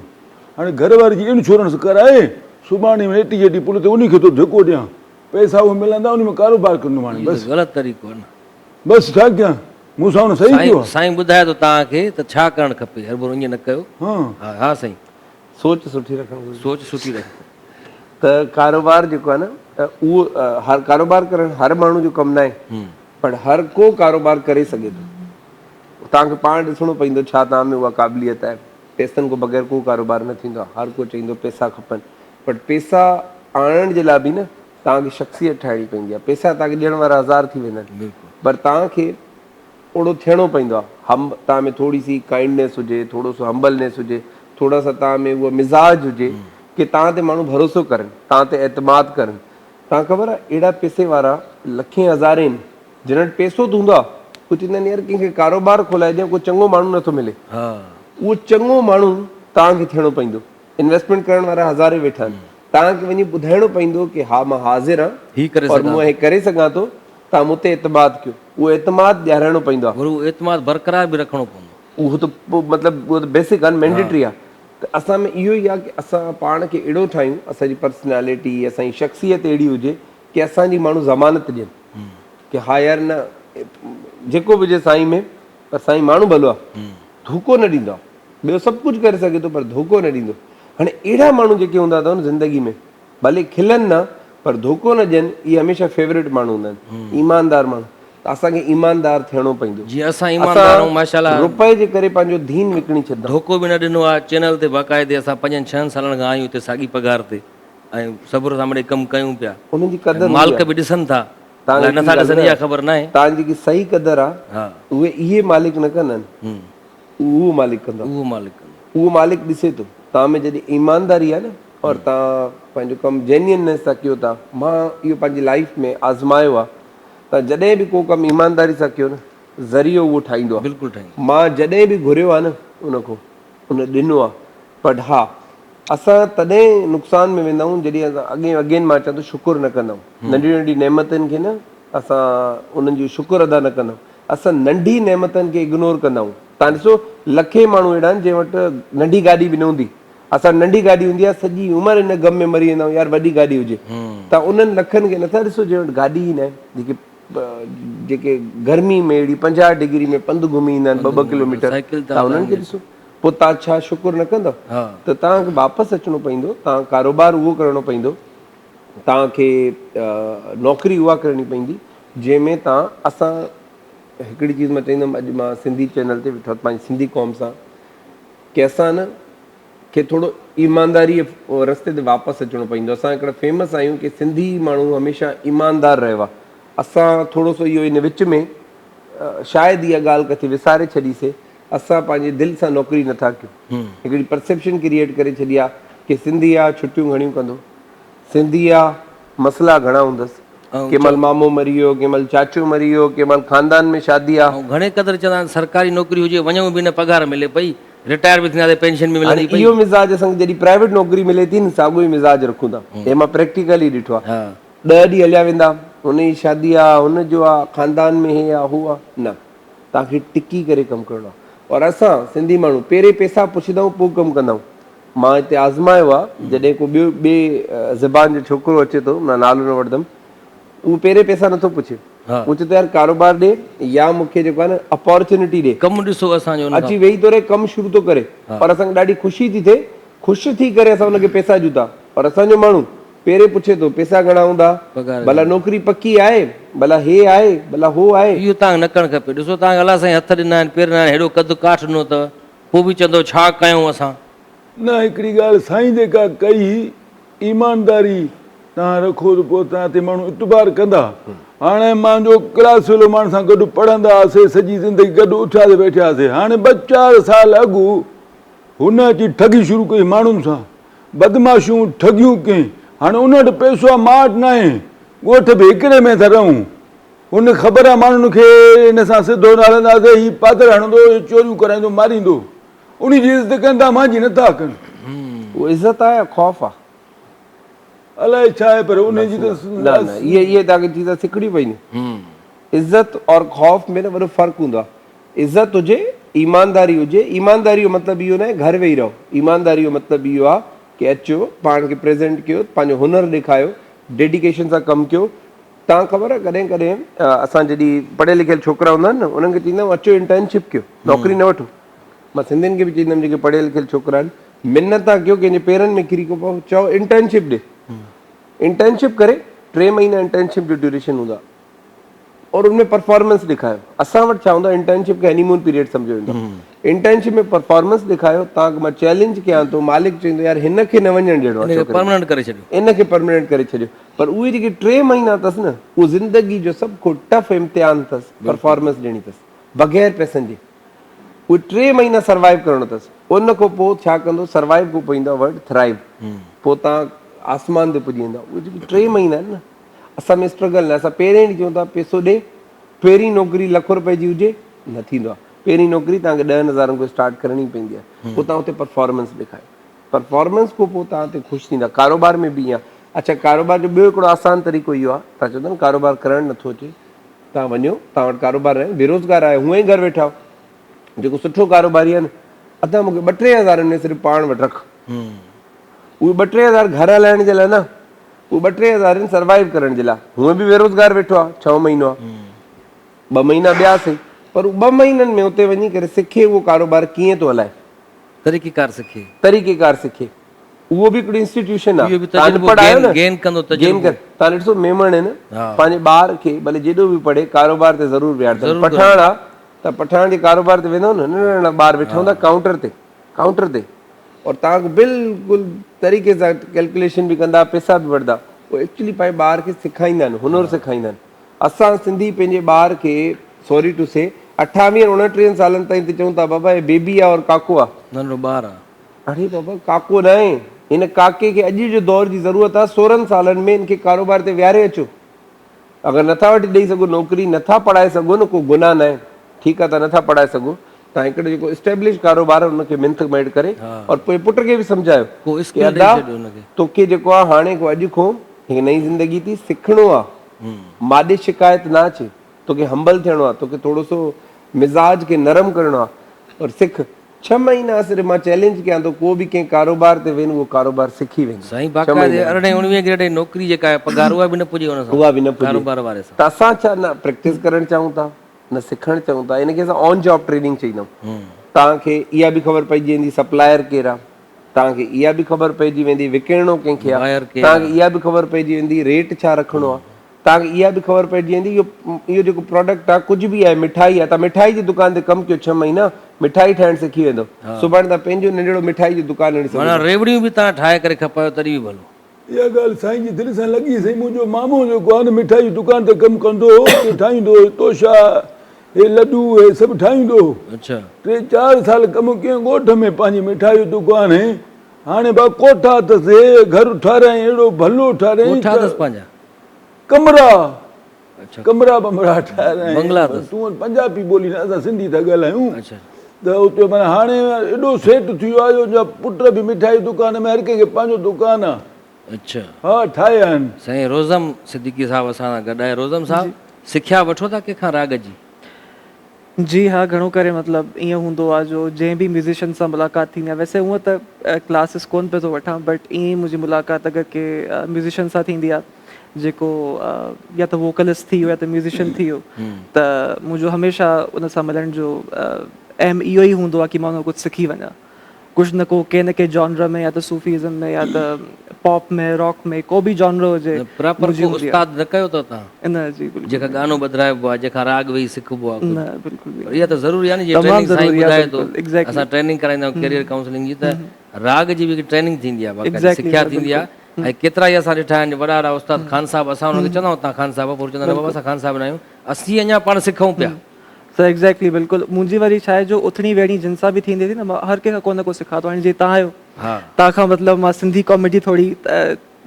هاڻي گهر واري جي انشورنس ڪرائي سڀاڻي وڃي ايٽي جيٽي پل تي انهي کي ٿو ڌڪو ڏيان پئسا اهي ملندا انهي ۾ ڪاروبار ڪندم هاڻي اهو بس. ته غلط طريقو آهي نه. بس ڇا ڪيان مون سان هن صحيح ڪيو آهي. سائين ٻڌائي ٿو توهان کي ته ڇا ڪرڻ کپي هرڀرو ائين نه ڪيو ها. ها سائين. سوچ سٺي رکڻ گهرجي. سوچ سٺي رک. ته ڪاروبار جيڪو آهي نه اهو هر ڪاروبار ڪرڻ هر ماڻهو جو ڪم ناهي پر هر ڪو ڪاروبار ڪري سگهي ٿو. توهان کي پاڻ ڏسڻو پوندو ڇا توهان ۾ اها قابليت آهي. پئسن کان بغير ڪو ڪاروبار نه ٿيندو آهي. هر ڪو چئيندو پئسا کپن پر پئسا آڻڻ جي لاء به نه توهان کي شخصيت ٺاهڻي پوندي آهي. پئسا توهان کي ڏيڻ وارا هزار ٿي ويندا آهن پر توهان کي اوڙو ٿيڻو پوندو آهي. هم توهان ۾ ٿوري سي ڪائنڊنيس هجي، ٿورو سو همبلنيس هجي، ٿورا سا توهان ۾ اهو مزاج هجي ڪي توهان تي ماڻهو ڀروسو ڪرن، توهان تي اعتماد ڪرن. توهان کي خبر آهي اهڙا پئسي وارا لکين هزارين جن وٽ پئسو ته هوندو آهي هو چوندا آهن يار ڪنهن کي ڪاروبار کولائي ڏيان ڪو چڱو ماڻهو نٿو ملي. اهو چڱو ماڻهو توهان کي ٿيڻو پوندو. انويسٽمينٽ ڪرڻ وارا هزارين ويٺا آهن. توهان کي وڃي ٻڌائڻو پوندو ڪي ها مان حاضر آهيان اور مون هي ڪري سگهان ٿو توهان مون تي اعتماد ڪيو. اهو اعتماد ڏيارائڻو پوندو آهي. وري اهو اعتماد برقرار به رکڻو پوندو. اهو ته پوء مطلب اهو ته بيسڪ آهي نه مينڊيٽري آهي ته اسان ۾ اهو ئي آهي ڪي اسان پاڻ کي اهڙو ٺاهيون اسان جي پرسنالٽي اسان جي شخصيت اهڙي هجي ڪي اسان جي ماڻهو ضمانت ڏين ڪي ها يار نه جيڪو به هجي سائين ۾ پر سائين ماڻهو ڀلو آهي ڌوڪو نه ڏيندو آهي ٻيو سڀ ڪجهه ڪري سگهي ٿو پر ڌوڪو نه ڏيندو هاڻي اهڙا ماڻهو جيڪي هوندا اٿو نه زندگي ۾ ڀلي کلن نه پر ڌوڪو نه ڏين اهي هميشه فيورٽ ماڻهو هوندا آهن ايماندار ماڻهو ته اسان کي ايماندار ٿيڻو پوندو جيئن اسان ايماندار آهيون ماشاءالله روپئي جي ڪري پنهنجو دين وڪڻي ڇڏندا ڌوڪو به نه ڏنو آهي چينل تي باقاعدي اسان پنجن ڇهن سالن کان آهيون هتي ساڳي پگهار تي ۽ صبر سان مڙئي ڪم ڪيون پيا انهن جي قدر ۽ مالڪ به ڏسن ٿا الائي نٿا ڏسن اها خبر ناهي. توهان جيڪي صحيح قدر آ اهي اهي مالڪ نه ڪندا آهن اهو مالڪ ڪندو آ اهو مالڪ ڪندو اهو مالڪ ڏسي ٿو توهان ۾ جڏهن ايمانداري آ نه اور توهان پنهنجو ڪم جينيئننس سان ڪيو ٿا مان اهو پنهنجي لائيف ۾ آزمايو آ توهان جڏهن به ڪو ڪم ايمانداري سان ڪيو نه ذريعو اهو ٺاهيندو آ بلڪل ٺاهيندو مان جڏهن به گهريو آ نه ان کان ان ڏنو آ بٽ ها اسان تڏهن نقصان ۾ ويندا آهيون جڏهن اسان اڳين اڳين مان چوان ٿو شڪر نه ڪندا آهيون ننڍي ننڍي نعمتن کي نه اسان انهن جو شڪر ادا نه ڪندا آهيون اسان ننڍي نعمتن کي اگنور ڪندا آهيون تان ڏسو لکين ماڻهو اهڙا آهن جنهن وٽ ننڍي گاڏي به نه هوندي اسان وٽ ننڍي گاڏي هوندي آهي سڄي عمر ان غم ۾ مري ويندا آهيون يار وڏي گاڏي هجي تان انهن لکن کي نٿا ڏسو جنهن وٽ گاڏي ئي ناهي جيڪي جيڪي گرمي ۾ اهڙي 50 ڊگري ۾ پنڌ گهمي ايندا آهن ٻه ٻه ڪلوميٽر تان انهن کي ڏسو پوء توهان ڇا شڪر نه ڪندؤ؟ ته توهان کي واپس اچڻو پوندو، توهان ڪاروبار اهو ڪرڻو پوندو، توهان کي نوڪري اها ڪرڻي پوندي جنهن ۾ توهان اسان هڪڙي چيز مان چئيندم اڄ مان سنڌي چينل تي ويٺو آهيان پنهنجي سنڌي قوم سان ڪي اسان نه کي ٿورو ايمانداري رستي تي واپس اچڻو پوندو اسان هڪڙا فيمس آهيون ڪي سنڌي ماڻهو هميشه ايماندار رهيو آهي اسان ٿورو سو اهو ان وچ ۾ شايد اها ڳالهه ڪٿي وساري ڇڏي سي اسان پنهنجي دل سان نوڪري نٿا ڪيون هڪڙي پرسيپشن ڪريئيٽ ڪري ڇڏي آ ڪي سنڌي آ ڇٽيون گهڻيون ڪندو سنڌي آ مسئلا گهڻا هوندس ڪنهن مهل مامو مري ويو ڪنهن مهل چاچو مري ويو ڪنهن مهل خاندان ۾ شادي آ. ۽ گهڻي قدر چوندا آهن سرڪاري نوڪري هجي وڃون به نه پگهار ملي پئي رٽائر به ٿينداسين پينشن به هاڻي ملندي پئي. اهو مزاج اسان کي جڏهن پرائيويٽ نوڪري ملي ٿي نه ساڳيو ئي مزاج رکون ٿا هي مان پريڪٽيڪلي ڏٺو آ ڏهه ڏينهن هليا ويندا هن جي شادي آ هن جو آ خاندان ۾ هي آ هو آ نه توهان کي ٽڪي ڪري ڪم ڪرڻو آهي اور اسان سنڌي ماڻهو پهرين پيسا پڇندا آهيون پوء ڪم ڪندا آهيون مان هتي آزمايو آهي جڏهن ڪو ٻيو ٻي زبان جو ڇوڪرو اچي ٿو مان نالو نه وٺندم اهو پهرين پيسا نٿو پڇي اهو چئي ٿو يار ڪاروبار ڏي يا مون کي جيڪو آهي نه اپارچونيٽي ڏي ڪم ڏسو اسان جو اچي ويهي ٿو رهي ڪم شروع ٿو ڪري اور اسان کي ڏاڍي خوشي ٿي ٿئي خوش ٿي ڪري اسان ان کي پيسا ڏيون ٿا پر اسان جو ماڻهو پهرين پڇي ٿو پيسا گهڻا هوندا ڀلا نوڪري پڪي آهي ڀلا هي آهي، ڀلا هو آهي. اهو توهان کي نه ڪرڻ کپي. ڏسو توهان کي الله سائين هٿ ڏنا آهن، پير ڏنا آهن، هيڏو قد ڪاٺ ڏنو اٿو، پوء به چوندؤ ڇا ڪيون اسان؟ نه هڪڙي ڳالهه سائين جيڪا ڪئي ايمانداري توهان رکو ته پوء توهان تي ماڻهو اعتبار ڪندا. هاڻي مانجو ڪلاس فيلو مان سان گڏ پڙهندا هئاسي، سڄي زندگي گڏ اٿياسي ويٺياسي. هاڻي ٻه چار سال اڳ هن اچي ٺڳي شروع ڪئي ماڻهن سان، بدمعاشيون ٺڳيون ڪئين. هاڻي ان وٽ پئسو آهي مان وٽ ناهي. ڳوٺ به هڪڙي ۾ ٿا رهون. هن خبر آهي ماڻهن کي هن سان سڌو نه هلنداسي، هي پادر هڻندو، هي چوريون ڪرائيندو، ماريندو. انهي جي عزت ڪن ٿا مانجي نه ٿا ڪن. اهو عزت آهي يا خوف آهي؟ الائي ڇا آهي پر انهي جي ته. نه نه اهي اهي توهان کي چيزان سکڻيون پونديون. عزت اور خوف ۾ نه وڏو فرق هوندو آهي. عزت هجي، ايمانداري هجي، ايمانداري جو مطلب اهو ناهي گهر ويهي رهو، ايمانداري جو مطلب اهو آهي ڪي اچو پاڻ کي پريزنٽ ڪيو، پنهنجو هنر ڏيکايو، ڊيڊيڪيشن سان ڪم ڪيو. توهان خبر آهي ڪڏهن ڪڏهن اسان جڏهن پڙهيل لکيل ڇوڪرا هوندا آهن نه انهن کي چئيندا آهيون اچو انٽرنشپ ڪيو، نوڪري نه وٺو. مان سنڌين کي به چئيندم جيڪي پڙهيل لکيل ڇوڪرا آهن منت ٿا ڪيو ڪنهن جي پيرن ۾ ڪري ڪو پئو چئو انٽرنشپ ڏي انٽرنشپ ڪري ٽي مهينا انٽرنشپ جو ڊيوريشن هوندو آهي اور ان ۾ پرفارمنس ڏيکايو اسان وٽ ڇا هوندو آهي انٽرنشپ کي هني مون پيريڊ سمجهيو ويندو آهي انٽرنشپ ۾ پرفارمنس ڏيکايو تان مان چئلينج ڪيان ٿو مالڪ چوندو يار هن کي نه وڃڻ ڏيڻو آهي پرماننٽ ڪري ڇڏيو ان کي پرماننٽ ڪري ڇڏيو پر اهي جيڪي ٽي مهينا اٿس نه اهو زندگي جو سڀ کان ٽف امتحان اٿس پرفارمنس ڏيڻي اٿس بغير پئسن جي اهي ٽي مهينا سروائيو ڪرڻو اٿس ان کان پوء ڇا ڪندو سروائيو کان پوء ايندو آهي ورڊ ٿرائيو پوء تان آسمان تي پڄي ويندا اهي جيڪي ٽي مهينا آهن نه اسان ۾ اسٽرگل نه اسان پهرين ڏينهن چئون ٿا پيسو ڏي پهرين نوڪري لک روپئي جي هجي نه ٿيندو آهي پهرين نوڪري تان کي ڏهن هزارن کان اسٽارٽ ڪرڻي پوندي آهي پوء تان اتي پرفارمنس ڏيکاريو پرفارمنس کان پوء تان تي خوش ٿيندا ڪاروبار ۾ به ائين اڇا ڪاروبار جو ٻيو هڪڙو آسان طريقو اهو آهي تان چوندا نه ڪاروبار ڪرڻ نٿو اچي توهان وڃو، توهان وٽ ڪاروبار ناهي، بيروزگار آهيو، هونئن ئي گهر ويٺا آهيو. جيڪو سٺو ڪاروباري آهي نه، ادا مون کي ٻه ٽي هزارن ۾ صرف پاڻ وٽ رک. اهي ٻه ٽي هزار گهر هلائڻ جي لاء نه، اهي ٻه ٽي هزار آهن سروائيو ڪرڻ جي لاء. هونئن به بيروزگار ويٺو آهي، ڇهون مهينو آهي، ٻه مهينا ٻيا سهي، پر هو ٻه مهينن ۾ اتي وڃي ڪري سکي اهو ڪاروبار ڪيئن ٿو هلائي. طريقيڪار سکي. طريقيڪار سکي. اهو به هڪڙو انسٽيٽيوشن آهي. اهو به تان تجربو اڻپڙهه آهيو نه. گين ڪندو گين تجربو. ڪر تان ڏسو ميمڻ آهن پنهنجي ٻار کي ڀلي جيڏو به پڙهي ڪاروبار تي ضرور ويهاريندا آهن. ضرور پٺاڻ آ ته پٺاڻ جي ڪاروبار تي ويندو نه ننڍا ننڍا ٻار ويٺا هوندا ڪائونٽر تي ڪائونٽر تي اور تان کي بلڪل طريقي سان ڪيلڪوليشن به ڪندا پيسا به وٺندا اهي ايڪچولي پنهنجي ٻار کي سکائيندا آهن هنر سکائيندا آهن. اسان سنڌي پنهنجي ٻار کي سوري ٽو سي اٺاويهن اڻٽيهن سالن تائين ته چئون ٿا بابا هي بيبي آ اور ڪاڪو آ. ننڍڙو ٻار آ. اڙي بابا ڪاڪو ناهي هن ڪاڪي کي اڄ جو دور جي ضرورت آ سورهن سالن ۾ هن کي ڪاروبار تي ويهاري اچو اگر نٿا وٺي ڏئي سگهو نوڪري نٿا پڙهائي سگهو نه ڪو گناهه ناهي ٺيڪ آ تان نٿا پڙهائي سگهو تان هڪڙو جيڪو اسٽيبلش ڪاروبار آ ان کي منٿ ميڙ ڪري اور پوء پٽ کي به سمجهايو ڪو ڪي اسڪل ادا ڏئي ڇڏيو هن کي. توکي جيڪو آ هاڻي کان اڄ کان هڪ نئين زندگي ٿي سکڻو آ ماڏي شڪايت نه اچي توکي همبل ٿيڻو آ توکي ٿورو سو مزاج کي نرم ڪرڻو آ اور سک ڇهه مهينا صرف مان چئلينج ڪيان ٿو ڪو به ڪنهن ڪاروبار تي وين اهو ڪاروبار سکي ويندو. سائين باقاعدي ارڙهين اڻويهين گريڊ جي نوڪري جيڪا آهي پگهار اها به نه پڄي ان سان اها به نه پڄي ڪاروبار واري سان. ته اسان ڇا نه پريڪٽس ڪرڻ چاهيون ٿا نه سکڻ چاهيون ٿا ان کي اسان آن جاب ٽريننگ چئيندا آهيون توهان کي اها به خبر پئجي ويندي سپلائر ڪير آهي توهان کي اها به خبر پئجي ويندي وڪڻڻو ڪنهن کي آهي توهان کي اها به خبر پئجي ويندي ريٽ ڇا رکڻو آهي توهان کي اها به خبر پئجي ويندي اهو اهو جيڪو پراڊڪٽ آهي ڪجهه به آهي مٺائي آهي توهان مٺائي جي دڪان تي ڪم ڪيو ڇهه مهينا مٺائي ٺاهڻ سکي ويندو سڀاڻي توهان پنهنجو ننڍڙو مٺائي جو دڪان هڻي سگهو معنيٰ ٿا. ريوڙيون به توهان ٺاهي ڪري کپايو تڏهن به ڀلو. اها ڳالهه سائين جي دل سان لڳي. سائين منهنجو مامو جيڪو آهي نه مٺائي جي دڪان تي ڪم ڪندو هو اتي ٺاهيندو هو توشا هي لڏو هي سڀ ٺاهيندو هو. اڇا. ٽي چار سال ڪم ڪيائين ڳوٺ ۾ پنهنجي مٺائي جو دڪان هين هاڻي با ڪوٺا اٿس هي گهر ٺاهرايائين اهڙو ڀلو ٺاهرايائين ڪوٺا ته اٿس پنهنجا. ڪمرا اڇا ڪمرا بمرا ٺاهرايائين بنگلا اٿس. تون پنجابي ٻولي نه اسان سنڌي ٿا ڳالهايون اڇا ته اتي معنيٰ هاڻي ايڏو سيٽ ٿي ويو آهي جو ان جا پٽ به مٺائي دڪان ۾ هر ڪنهن کي پنهنجو دڪان آهي. اڇا ها ٺاهيا آهن. سائين روزم صديقي صاحب اسان سان گڏ آهي روزم صاحب سکيا وٺو ٿا ڪنهن کان راڳ جي؟ جي ها گهڻو ڪري مطلب ائين هوندو آ جو جنهن به ميوزيشن سان ملاقات ٿيندي آ ويسي هونء ته ڪلاسز ڪون پيو ٿو وٺان بٽ ائين ئي منهنجي ملاقات اگر ڪنهن ميوزيشن سان ٿيندي آ جيڪو يا ته ووڪلسٽ ٿي ويو يا ته ميوزيشن ٿي ويو ته منهنجو هميشه ان سان ملڻ جو ايم اهو ئي هوندو آ ڪي مان ان کان ڪجهه سکي وڃان. ڪجهه نه ڪو ڪنهن نه ڪنهن جانر ۾ يا ته صوفيزم ۾ يا ته پاپ ۾ راڪ ۾ ڪو به جانر هجي نه پراپر منهنجي ڪو هوندي آهي. استاد نه ڪيو اٿو توهان نه جي بلڪل جنهن کان گانو ٻڌرائبو آهي جنهن کان راڳ ويهي سکبو آهي نه ڪجهه بلڪل به پر اها ته ضروري آهي نه جيئن تمام ٽريننگ سائين ضروري آهي ٻڌائي ٿو بلڪل ايگزيڪٽلي اسان ٽريننگ ڪرائيندا آهيون ڪيريئر ڪائونسلنگ جي ته راڳ جي به هڪ ٽريننگ ٿيندي آهي باقاعده ايگزيڪٽلي سکيا سر ٿيندي بلڪل آهي ۽ ڪيترا ئي اسان ڏٺا آهن وڏا وڏا استاد خان صاحب اسان انهن کي چوندا آهيون توهان خان صاحب آهيو پوء چوندا نه بابا اسان خان صاحب نه آهيون اسين اڃا پاڻ سکون پيا. سر ايگزيڪٽلي بلڪل منهنجي وري ڇا آهي جو اٿڻي ويهڻي جن سان به ٿيندي ٿي نه مان هر ڪنهن کان ڪو نه ڪو سکان ٿو هاڻي جيئن توهان آهيو توهان کان مطلب مان سنڌي ڪاميڊي ٿوري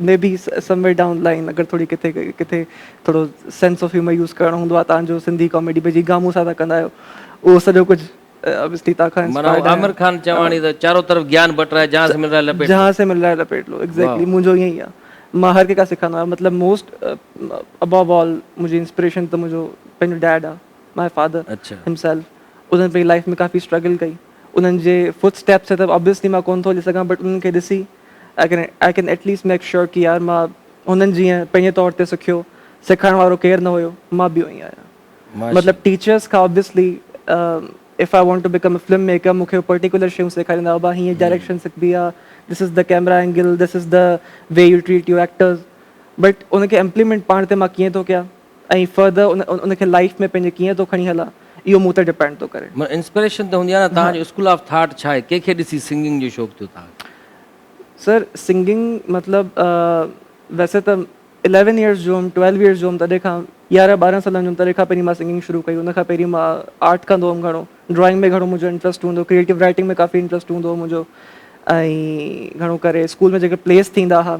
۾ بي سم ويئر ڊائون لائن اگر ٿوري ڪٿي ڪٿي ٿورو سينس آف هيومر يوز ڪرڻو هوندو آهي توهان جو سنڌي ڪاميڊي ڀئي جيئن گامون سان توهان ڪندا آهيو اهو سڄو ڪجهه اوبويسلي توهان کان معنيٰ انسپائرڊ عامر آهيان خان چواڻي ته چارو طرف گيان بٽ رها هي جهان سي مل رها هي لپيٽ لو. جهان سي مل رها هي لپيٽ لو ايگزيڪٽلي منهنجو ائين ئي آهي مان هر ڪنهن کان سکندو آهيان مطلب موسٽ ابوو آل منهنجي انسپريشن ته منهنجو پنهنجو ڊيڊ آهي my father همسيلف انهن پنهنجي لائف ۾ ڪافي اسٽرگل ڪئي انهن جي فوٽ اسٽيپس تي ته آبويسلي مان ڪونه ٿو هلي سگهان بٽ انهن کي ڏسي I can I can at least make sure ڪي يار مان هنن جيئن پنهنجي طور تي سکيو سيکارڻ وارو ڪير نه هيو مان به ائين آهيان مطلب ٽيچرس کان obviously if I want to become a film maker مون کي پرٽيڪولر شيون سيکاريندا بابا هيئن ڊائريڪشن سکبي آ this is the camera angle this is the way you treat your actors but ان کي امپليمينٽ پاڻ تي مان ڪيئن ٿو ڪيان ۽ فردر ان کي لائف ۾ پنهنجي ڪيئن ٿو کڻي هلان اهو مون تي ڊپينڊ ٿو ڪري. معنيٰ انسپريشن ته هوندي آ نه توهان جو اسڪول آف ٿاٽ ڇا آهي ڪنهن کي ڏسي سنگنگ جو شوق ٿيو توهان کي؟ سر سنگنگ مطلب ويسي ته اليون يئرز جو هيم ٽويلو يئرز جو هيم تڏهن کان يارهن ٻارهن سالن جو هيم تڏهن کان پهرين مان سنگنگ شروع ڪئي ان کان پهرين مان آرٽ ڪندو هيم گهڻو ڊرائنگ ۾ گهڻو منهنجو انٽرسٽ هوندو ڪريئيٽو رائٽنگ ۾ ڪافي انٽرسٽ هوندو هو منهنجو ۽ گهڻو ڪري اسڪول ۾ جيڪي پليس ٿيندا هئا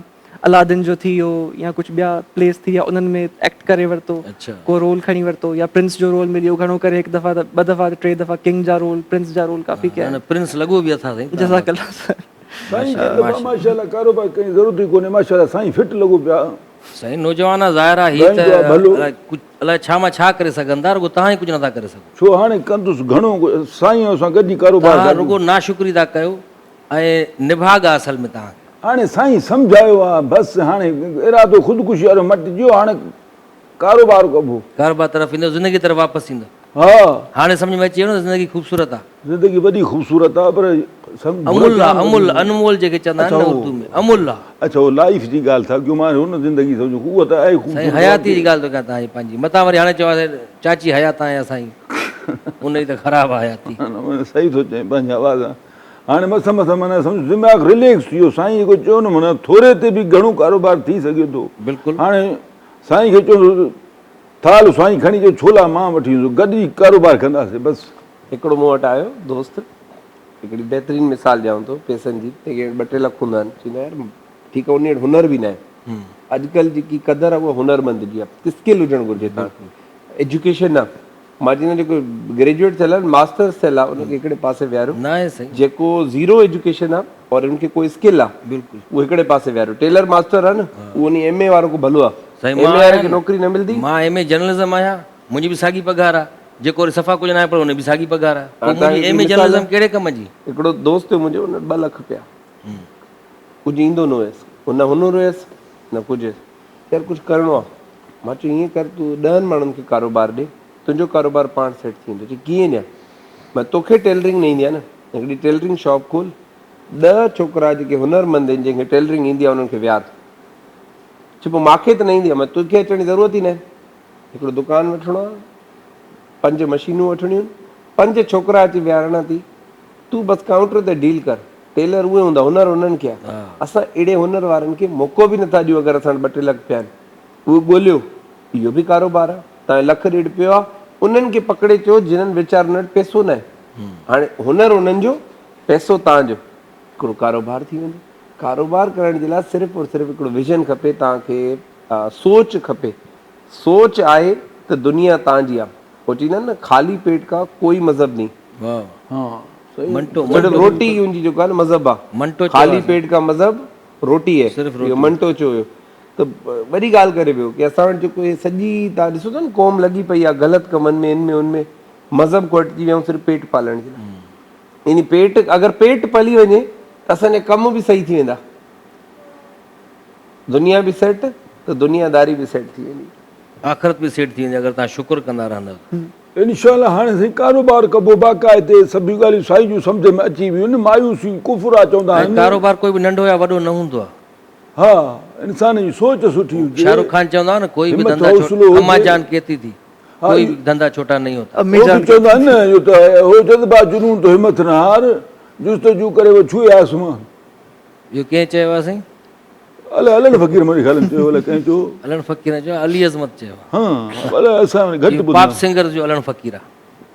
الادين جو ٿي ويو يا ڪجهه ٻيا پليس ٿي ويا انهن ۾ ايڪٽ ڪري ورتو ڪو رول کڻي ورتو يا پرنس جو رول ملي ويو گهڻو ڪري هڪ دفعا ته ٻه دفعا ٽي دفعا ڪنگ جا رول پرنس جا رول ڪافي ڪيا آهن. پرنس لڳو به اٿا سائين. جزاڪ الله سر. سائين کي ته ماشاءالله ڪاروبار ڪرڻ جي ضرورت ئي ڪونهي ماشاءالله سائين فٽ لڳو پيا. سائين نوجوان آ ظاهر آ هي ته الائي ڇا مان ڇا ڪري سگهن ٿا رڳو توهان ئي ڪجهه نٿا ڪري سگهو. ڇو هاڻي ڪندس گهڻو سائين سان گڏجي ڪاروبار توهان رڳو ناشڪري ٿا ڪيو ۽ نڀاڳ آ اصل ۾ توهان کي. هاڻي سائين سمجهايو آ بس هاڻي ارادو خودڪشي وارو مٽجي ويو هاڻي ڪاروبار ڪبو. ڪاروبار طرف ايندو زندگي طرف واپس ايندو. ها. هاڻي سمجهه ۾ اچي ويو نه زندگي خوبصورت آ. زندگي وڏي خوبصورت آ پر امول آ امول انمول جيڪي چوندا آهن نه اردو ۾ امول آ. اڇا اهو لائيف جي ڳالهه ٿا ڪيو مان هن زندگي سمجهو اها ته آهي خوبصورت. سائين حياتي جي ڳالهه ٿو ڪيان توهان جي پنهنجي متان وري هاڻي چئو چاچي حيات آهي اسان جي ان جي ته خراب آ حياتي. نه صحيح ٿو چئين پنهنجي آواز سان هاڻي مس مس معنيٰ سمجهه دماغ رليڪس ٿي ويو سائين جيڪو چيو نه معنيٰ ٿوري تي به گهڻو ڪاروبار ٿي سگهي ٿو. بلڪل. هاڻي سائين کي چوندو ٿالهه سائين کڻي اچو ڇولا مان وٺي ايندس گڏجي ڪاروبار ڪنداسين بس. هڪڙو مون وٽ آيو دوست هڪڙي بهترين مثال ڏيان ٿو پئسن جي تنهن کي ٻه ٽي لک هوندا آهن چوندو آهي يار ٺيڪ آهي ان وٽ هنر به ناهي اڄڪلهه جيڪي قدر آهي اها هنرمند جي آهي اسڪل هجڻ گهرجي توهان کي ايجوڪيشن نه مان چوندو آهيان جيڪو گريجوئيٽ ٿيل آهي ماسٽرس ٿيل آهي ان کي هڪڙي پاسي ويهاريو ناهي سائين جيڪو زيرو ايجوڪيشن آهي اور ان کي ڪو اسڪل آهي بلڪل اهو هڪڙي پاسي ويهاريو ٽيلر ماسٽر آهي نه اهو ان ايم اي وارو ڪو ڀلو آهي سائين ايم مان اي واري آهيان کي نوڪري نه ملندي مان ايم اي جرنلزم آهيان منهنجي به ساڳي پگهار آهي جيڪو وري صفا ڪجهه ناهي پڙهيو ان جي به ساڳي پگهار آهي پوء منهنجي ايم اي جرنلزم ڪهڙي ڪم جي. هڪڙو دوست هيو منهنجو ان وٽ ٻه لک پيا ڪجهه ايندو نه هيس نه هنر هيس نه ڪجهه هيس يار ڪجهه ڪرڻو آهي مان چيو ائين ڪر تون ڏهن ماڻهن کي ڪاروبار ڏي تنهنجو ڪاروبار پاڻ سيٽ ٿي ويندو. چي ڪيئن ڏيان؟ مان توکي ٽيلرنگ نه ايندي آهي نه، هڪڙي ٽيلرنگ شاپ کول، ڏهه ڇوڪرا جيڪي هنرمند آهن جن کي ٽيلرنگ ايندي آهي انهن کي ويهار. چي پوء ماکي ته نه ايندي آهي، مان توکي اچڻ جي ضرورت ئي ناهي. هڪڙو دڪان وٺڻو آهي، پنج مشينون وٺڻيون آهن، پنج ڇوڪرا اچي ويهارڻا اٿئي، تون بس ڪائونٽر تي ڊيل ڪر. ٽيلر اهي هوندا، هنر انهن کي آهي. اسان اهڙي هنر وارن کي موقعو به نٿا ڏيون اگر اسان وٽ ٻه ٽي لک پيا آهن. اهو ڳوليو، اهو به ڪاروبار آهي. تان لک ڏيڍ پيو آ انهن کي پڪڙي چيو جنھن ويچارن وٽ پئسو ناهي هاڻي هنر انهن جو پئسو تان جو هڪڙو ڪاروبار ٿي ويندو ڪاروبار ڪرڻ جي لاء صرف اور صرف هڪڙو ويزن کپي تان کي سوچ کپي سوچ آهي ته دنيا تان جي آ هو چيندا آهن نه خالي پيٽ کا ڪوئي مذهب نهين صرف روٽي ان جي جيڪو آهي نه مذهب آ خالي پيٽ کا مذهب روٽي هي اهو منٽو چيو ويو ته وڏي ڳالهه ڪري ويو ڪي اسان وٽ جيڪو هي سڄي تان ڏسو ٿا نه قوم لڳي پئي آ غلط ڪمن ۾ ان ۾ ان ۾ مذهب کان هٽجي ويا آهيون صرف پيٽ پالڻ جي لاء يعني پيٽ اگر پيٽ پلي وڃي ته اسان جا ڪم به صحيح ٿي ويندا دنيا به سيٽ ته دنيا داري به سيٽ ٿي ويندي. آخرت به سيٽ ٿي ويندي اگر تان شڪر ڪندا رهندؤ ته. انشاء الله هاڻي سائين ڪاروبار ڪبو باقاعدي سڀ ڳالهيون سائين جون سمجهه ۾ اچي ويون آهن مايوسي ڪفر آ چوندا ۽ آهن. ڪاروبار ڪوئي به ننڍو يا وڏو نه هوندو آ. ها انسان جي سوچ سٺي هجي. شاهرخ خان چوندو آ نه ڪوئي به همت ڌنڌا حوصلو ڇوٽا اما هجي. جان ڪهتي ٿي ها ڪوئي به ڌنڌا ڇوٽا نهين هوتا. امي هو به جان چوندا ڪهتي آهن ٿي. نه اهو ته هو جذبا جنون تو همت نه هار جستجو ڪري وو ڇوئي آسمان. اهو ڪنهن چيو آ سائين؟ الائي علڻ فقير منهنجي خيال ۾ چيو الائي ڪنهن چيو. علڻ فقير نه چيو آ علي عظمت چيو آ. ها الائي اسان وري گهٽ اهو ٻڌندا. پاپ سنگرز جو علڻ فقير آ.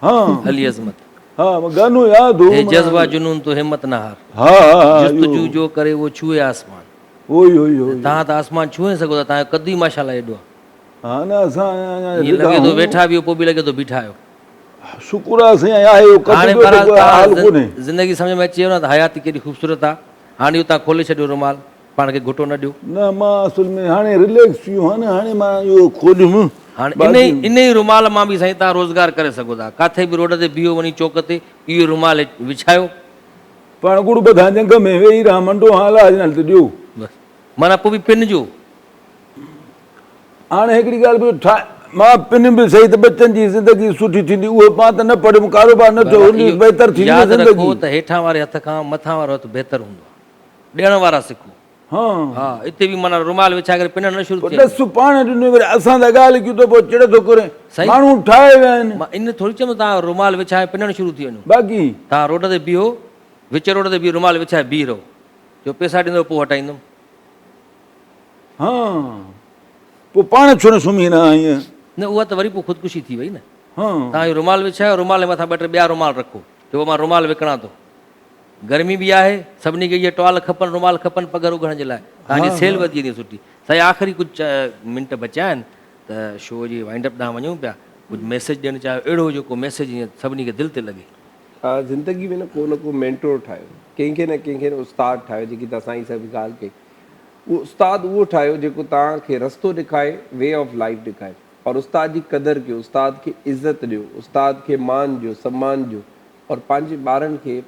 ها علي عظمت. ها مان گانو ياد هو هي جذبا جنون تو همت نه هار. ها ها ها جستجو جو ڪري اهو ڇوهي آسمان. اهو ئي اهو ئي اهو ئي. توهان ته آسمان ڇهي نه سگهو ٿا توهان جو قد ئي ماشاءالله ايڏو آ. ها نه اسان اڃا ائين لڳي ٿو ويٺا به آهيو پوء به لڳي ٿو بيٺا آهيو. شڪر آ سائين آهي اهو قد هاڻي ٻيو ته بهرحال ڪو حال توهان ڪونهي. زندگي سمجهه ۾ اچي ويو نه ته حياتي ڪيڏي خوبصورت آ. هاڻي اهو توهان کولي ڇڏيو رومال. پاڻ کي گهٽو نه ڏيو. نه مان اصل ۾ هاڻي رليڪس ٿي ويو آهيان نه هاڻي مان اهو کوليم. هاڻي انهي انهي رومال مان به سائين توهان روزگار ڪري سگهو ٿا. ڪاٿي به روڊ تي بيهو وڃي چوڪ تي اهو رومال وڇايو. پاڻ ڳڙ ٻڌان ڄنگهه ۾ ويهي رهان منڊو هان الاء نالي ته ڏيو. بس معنيٰ پوء به پن جو. هاڻي هڪڙي ڳالهه ٻيو ٺاهه مان پن به سهي ته ٻچن جي زندگي سٺي ٿيندي اهو مان ته نه پڙهيم ڪاروبار نه ٿيو بابا ان اهو بهتر ٿيندي نه ياد زندگي. رکو ته هيٺان واري هٿ کان مٿان وارو هٿ بهتر هوندو آهي. ڏيڻ وارا سکو. ها. ها اتي به معنيٰ رومال وڇائي ڪري پنڻ نه شروع پوء ٿي ڏس پاڻ ڏنو وري اسان سان ڳالهه ڪيون ته پوء چڙ ٿو ڪرين. سائين ماڻهو ٺاهي ويا آهن. مان ان ٿوري چيم ته توهان رومال وڇائي پنڻ شروع ٿي وڃو. باقي. توهان روڊ تي بيهو وچ روڊ تي بيهي رومال وڇائي بيهي رهو. جو پئسا ڏيندو پوء هٽائيندم. ها پوء پاڻ ڇو نه سمهي رهان ائين. نه اها ته وري پوء خودڪشي ٿي وئي نه. ها. توهان اهو رومال وڇايو رومال جي مٿان ٻه ٽي ٻيا رومال رکو. چئو مان رومال وڪڻان ٿو. گرمي به آهي سڀني کي اهي ٽوال کپن رومال کپن پگهر اگهڻ جي لاء توهان جي سيل وڌي ويندي سٺي. سائين آخري ڪجهه منٽ بچيا آهن ته شو جي وائنڊ اپ ڏانهن وڃون پيا ڪجهه ميسيج ڏيڻ چاهيو اهڙو جيڪو ميسيج ائين سڀني کي دل تي لڳي. زندگي ۾ نه ڪو نه ڪو مينٽور ٺاهيو ڪنهن کي نه ڪنهن کي نه استاد ٺاهيو جيڪي توهان سائين صاحب ڳالهه ڪئي اهو استاد اهو ٺاهيو جيڪو توهان کي رستو ڏيکائي وي آف لائيف ڏيکائي اور استاد جي قدر ڪيو استاد کي عزت ڏيو استاد کي مان ڏيو سمان ڏيو اور پنهنجي ٻارن کي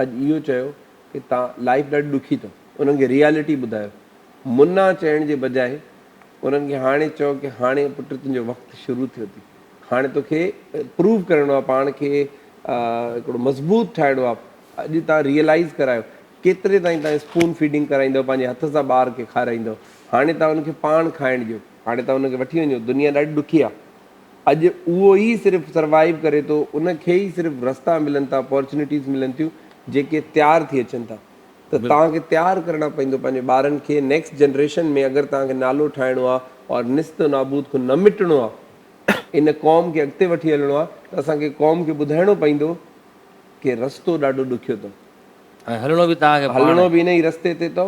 اڄ اهو چيو ڪي تان لائيف ڏاڍي ڏکي اٿو انهن کي ريالٽي ٻڌايو منا چئڻ جي بجاء انهن کي هاڻي چئو ڪي هاڻي پٽ تنهنجو وقت شروع ٿيو ٿي هاڻي توکي پروو ڪرڻو آهي پاڻ کي هڪڙو مضبوط ٺاهڻو آهي اڄ تان ريئلائيز ڪرايو ڪيتري تائين تان اسپون فيڊنگ ڪرائيندو پنهنجي هٿ سان ٻار کي کارائيندو هاڻي تان ان کي پاڻ کائڻ ڏيو هاڻي تان ان کي وٺي وڃو دنيا ڏاڍي ڏکي آهي اڄ اهو ئي صرف سروائيو ڪري ٿو، ان کي ئي صرف رستا ملن ٿا، اپارچونيٽيز ملن ٿيون، جيڪي تيار ٿي اچن ٿا. ته توهان کي تيار ڪرڻا پوندو پنهنجي ٻارن کي نيڪسٽ جنريشن ۾ اگر توهان کي نالو ٺاهڻو آ اور نست و نابود کان نه مٽڻو آ، ان قوم کي اڳتي وٺي هلڻو آ ته اسان کي قوم کي ٻڌائڻو پوندو ڪي رستو ڏاڍو ڏکيو اٿو. ۽ هلڻو به توهان کي پاڻ هلڻو به انهي رستي تي اٿو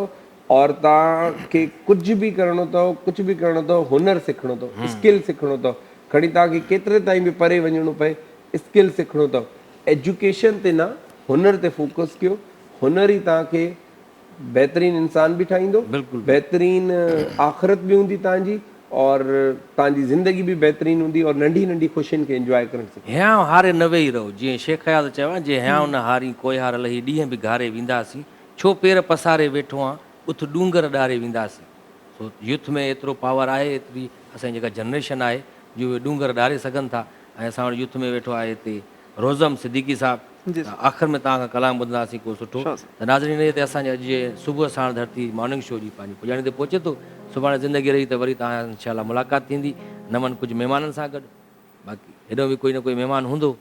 اور توهان کي ڪجهه به ڪرڻو اٿو ڪجهه به ڪرڻو اٿو هنر سکڻو اٿو اسڪل سکڻو اٿو کڻي توهان کي ڪيتري تائين به پري وڃڻو پئي اسڪل سکڻو اٿو ايجوڪيشن تي نه هنر تي فوڪس ڪيو هنر ئي توهان کي بهترين انسان به ٺاهيندو بهترين آخرت به هوندي توهان جي اور توهان جي زندگي به بهترين هوندي اور ننڍي ننڍي خوشين کي انجواء ڪرڻ سکو. هيانء هاري نه ويهي رهو، جيئن شيخ اياز چيو آهي، جي هيانء نه هارين ڪوهيار لهي ڏينهن به گهاري وينداسين، ڇو پير پساري ويٺو آن، اٿ ڏونگر ڏاري وينداسين. سو يوٿ ۾ ايترو پاور آهي، ايتري اسان جي جيڪا جنريشن آهي جو اهي ڏونگر ڏاري سگهن ٿا ۽ اسان وٽ يوٿ ۾ ويٺو آهي هتي روزم صديقي صاحب ته آخر ۾ توهان کان ڪلام ٻڌنداسين ڪو سٺو ته ناظرين انهيء تي اسان جي اڄ جي صبح ساڻ ڌرتي مارننگ شو جي پنهنجي پڄاڻي تي پهچي ٿو سڀاڻي زندگي رهي ته وري توهان سان انشاء الله ملاقات ٿيندي نون ڪجهه مهمانن سان گڏ باقي هيڏو به ڪوئي نه ڪوئي مهمان هوندو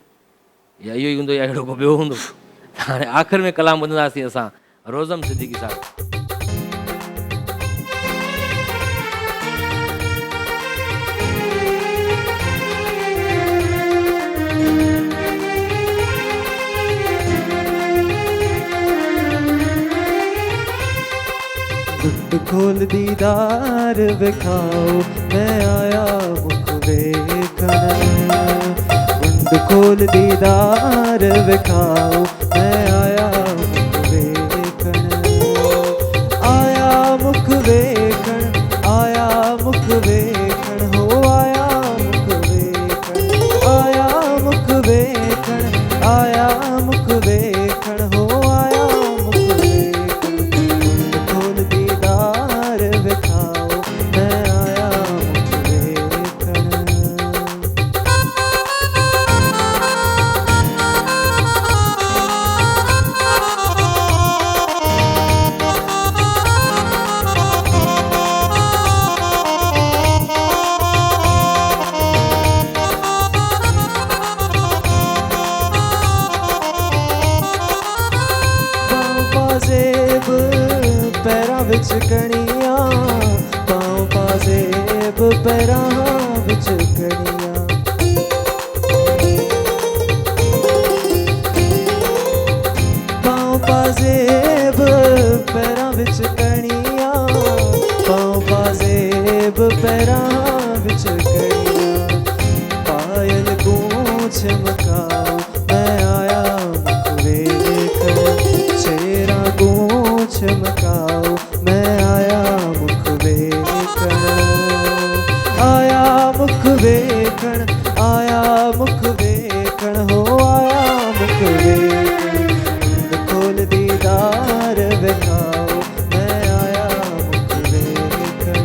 يا اهو ئي هوندو يا اهڙو ڪو ٻيو هوندو ته هاڻي آخر ۾ ڪلام ٻڌنداسين اسان روزم صديقي صاحب. گهٽ کول ديدار وکائو مين آيا مک ويکڻ گهنڊ کول ديدار وکائو مين آيا مک ويکڻ آيا مک ويکڻ آيا مک ويکڻ هو آيا مک ويکڻ آيا مک ويکڻ آيا مک ويکڻ هو آيا مک ويکڻ گهنڊ کول ديدار وکائو مين آيا مک ويکڻ. पाज़ेब पैरां विच कणियां। पाँव पाज़ेब पैरां विच कणियां, पाँव पाज़ेब पैरां विच कणियां। पायल गूंछ मकाओ मैं आया मुख वेखण, चेहरा गूंछ मकाओ मैं आया मुख वेखण। आया मुख वेखण, आया मुख वेखण, हो आया मुख वेखण। खोल दीदार विखाओ मैं आया मुख वेखण।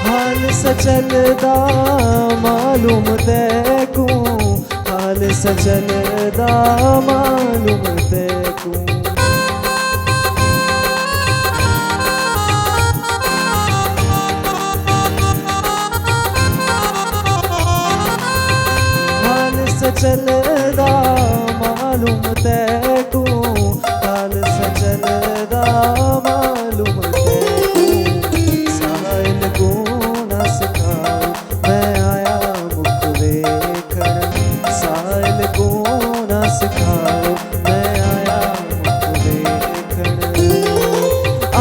हाल सचल दा मालूम तैकूं, हाल सचल दा मालूम तैकूं। हाल सचल दा मालूम तैकूं, हाल सचल दा मालूम तैकूं। साहिल को ना सिखाओ मैं आया मुख वेखण, साहिल को ना सिखाओ मैं आया मुख वेखण।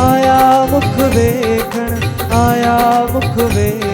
आया मुख वेखण, आया मुख वेखण।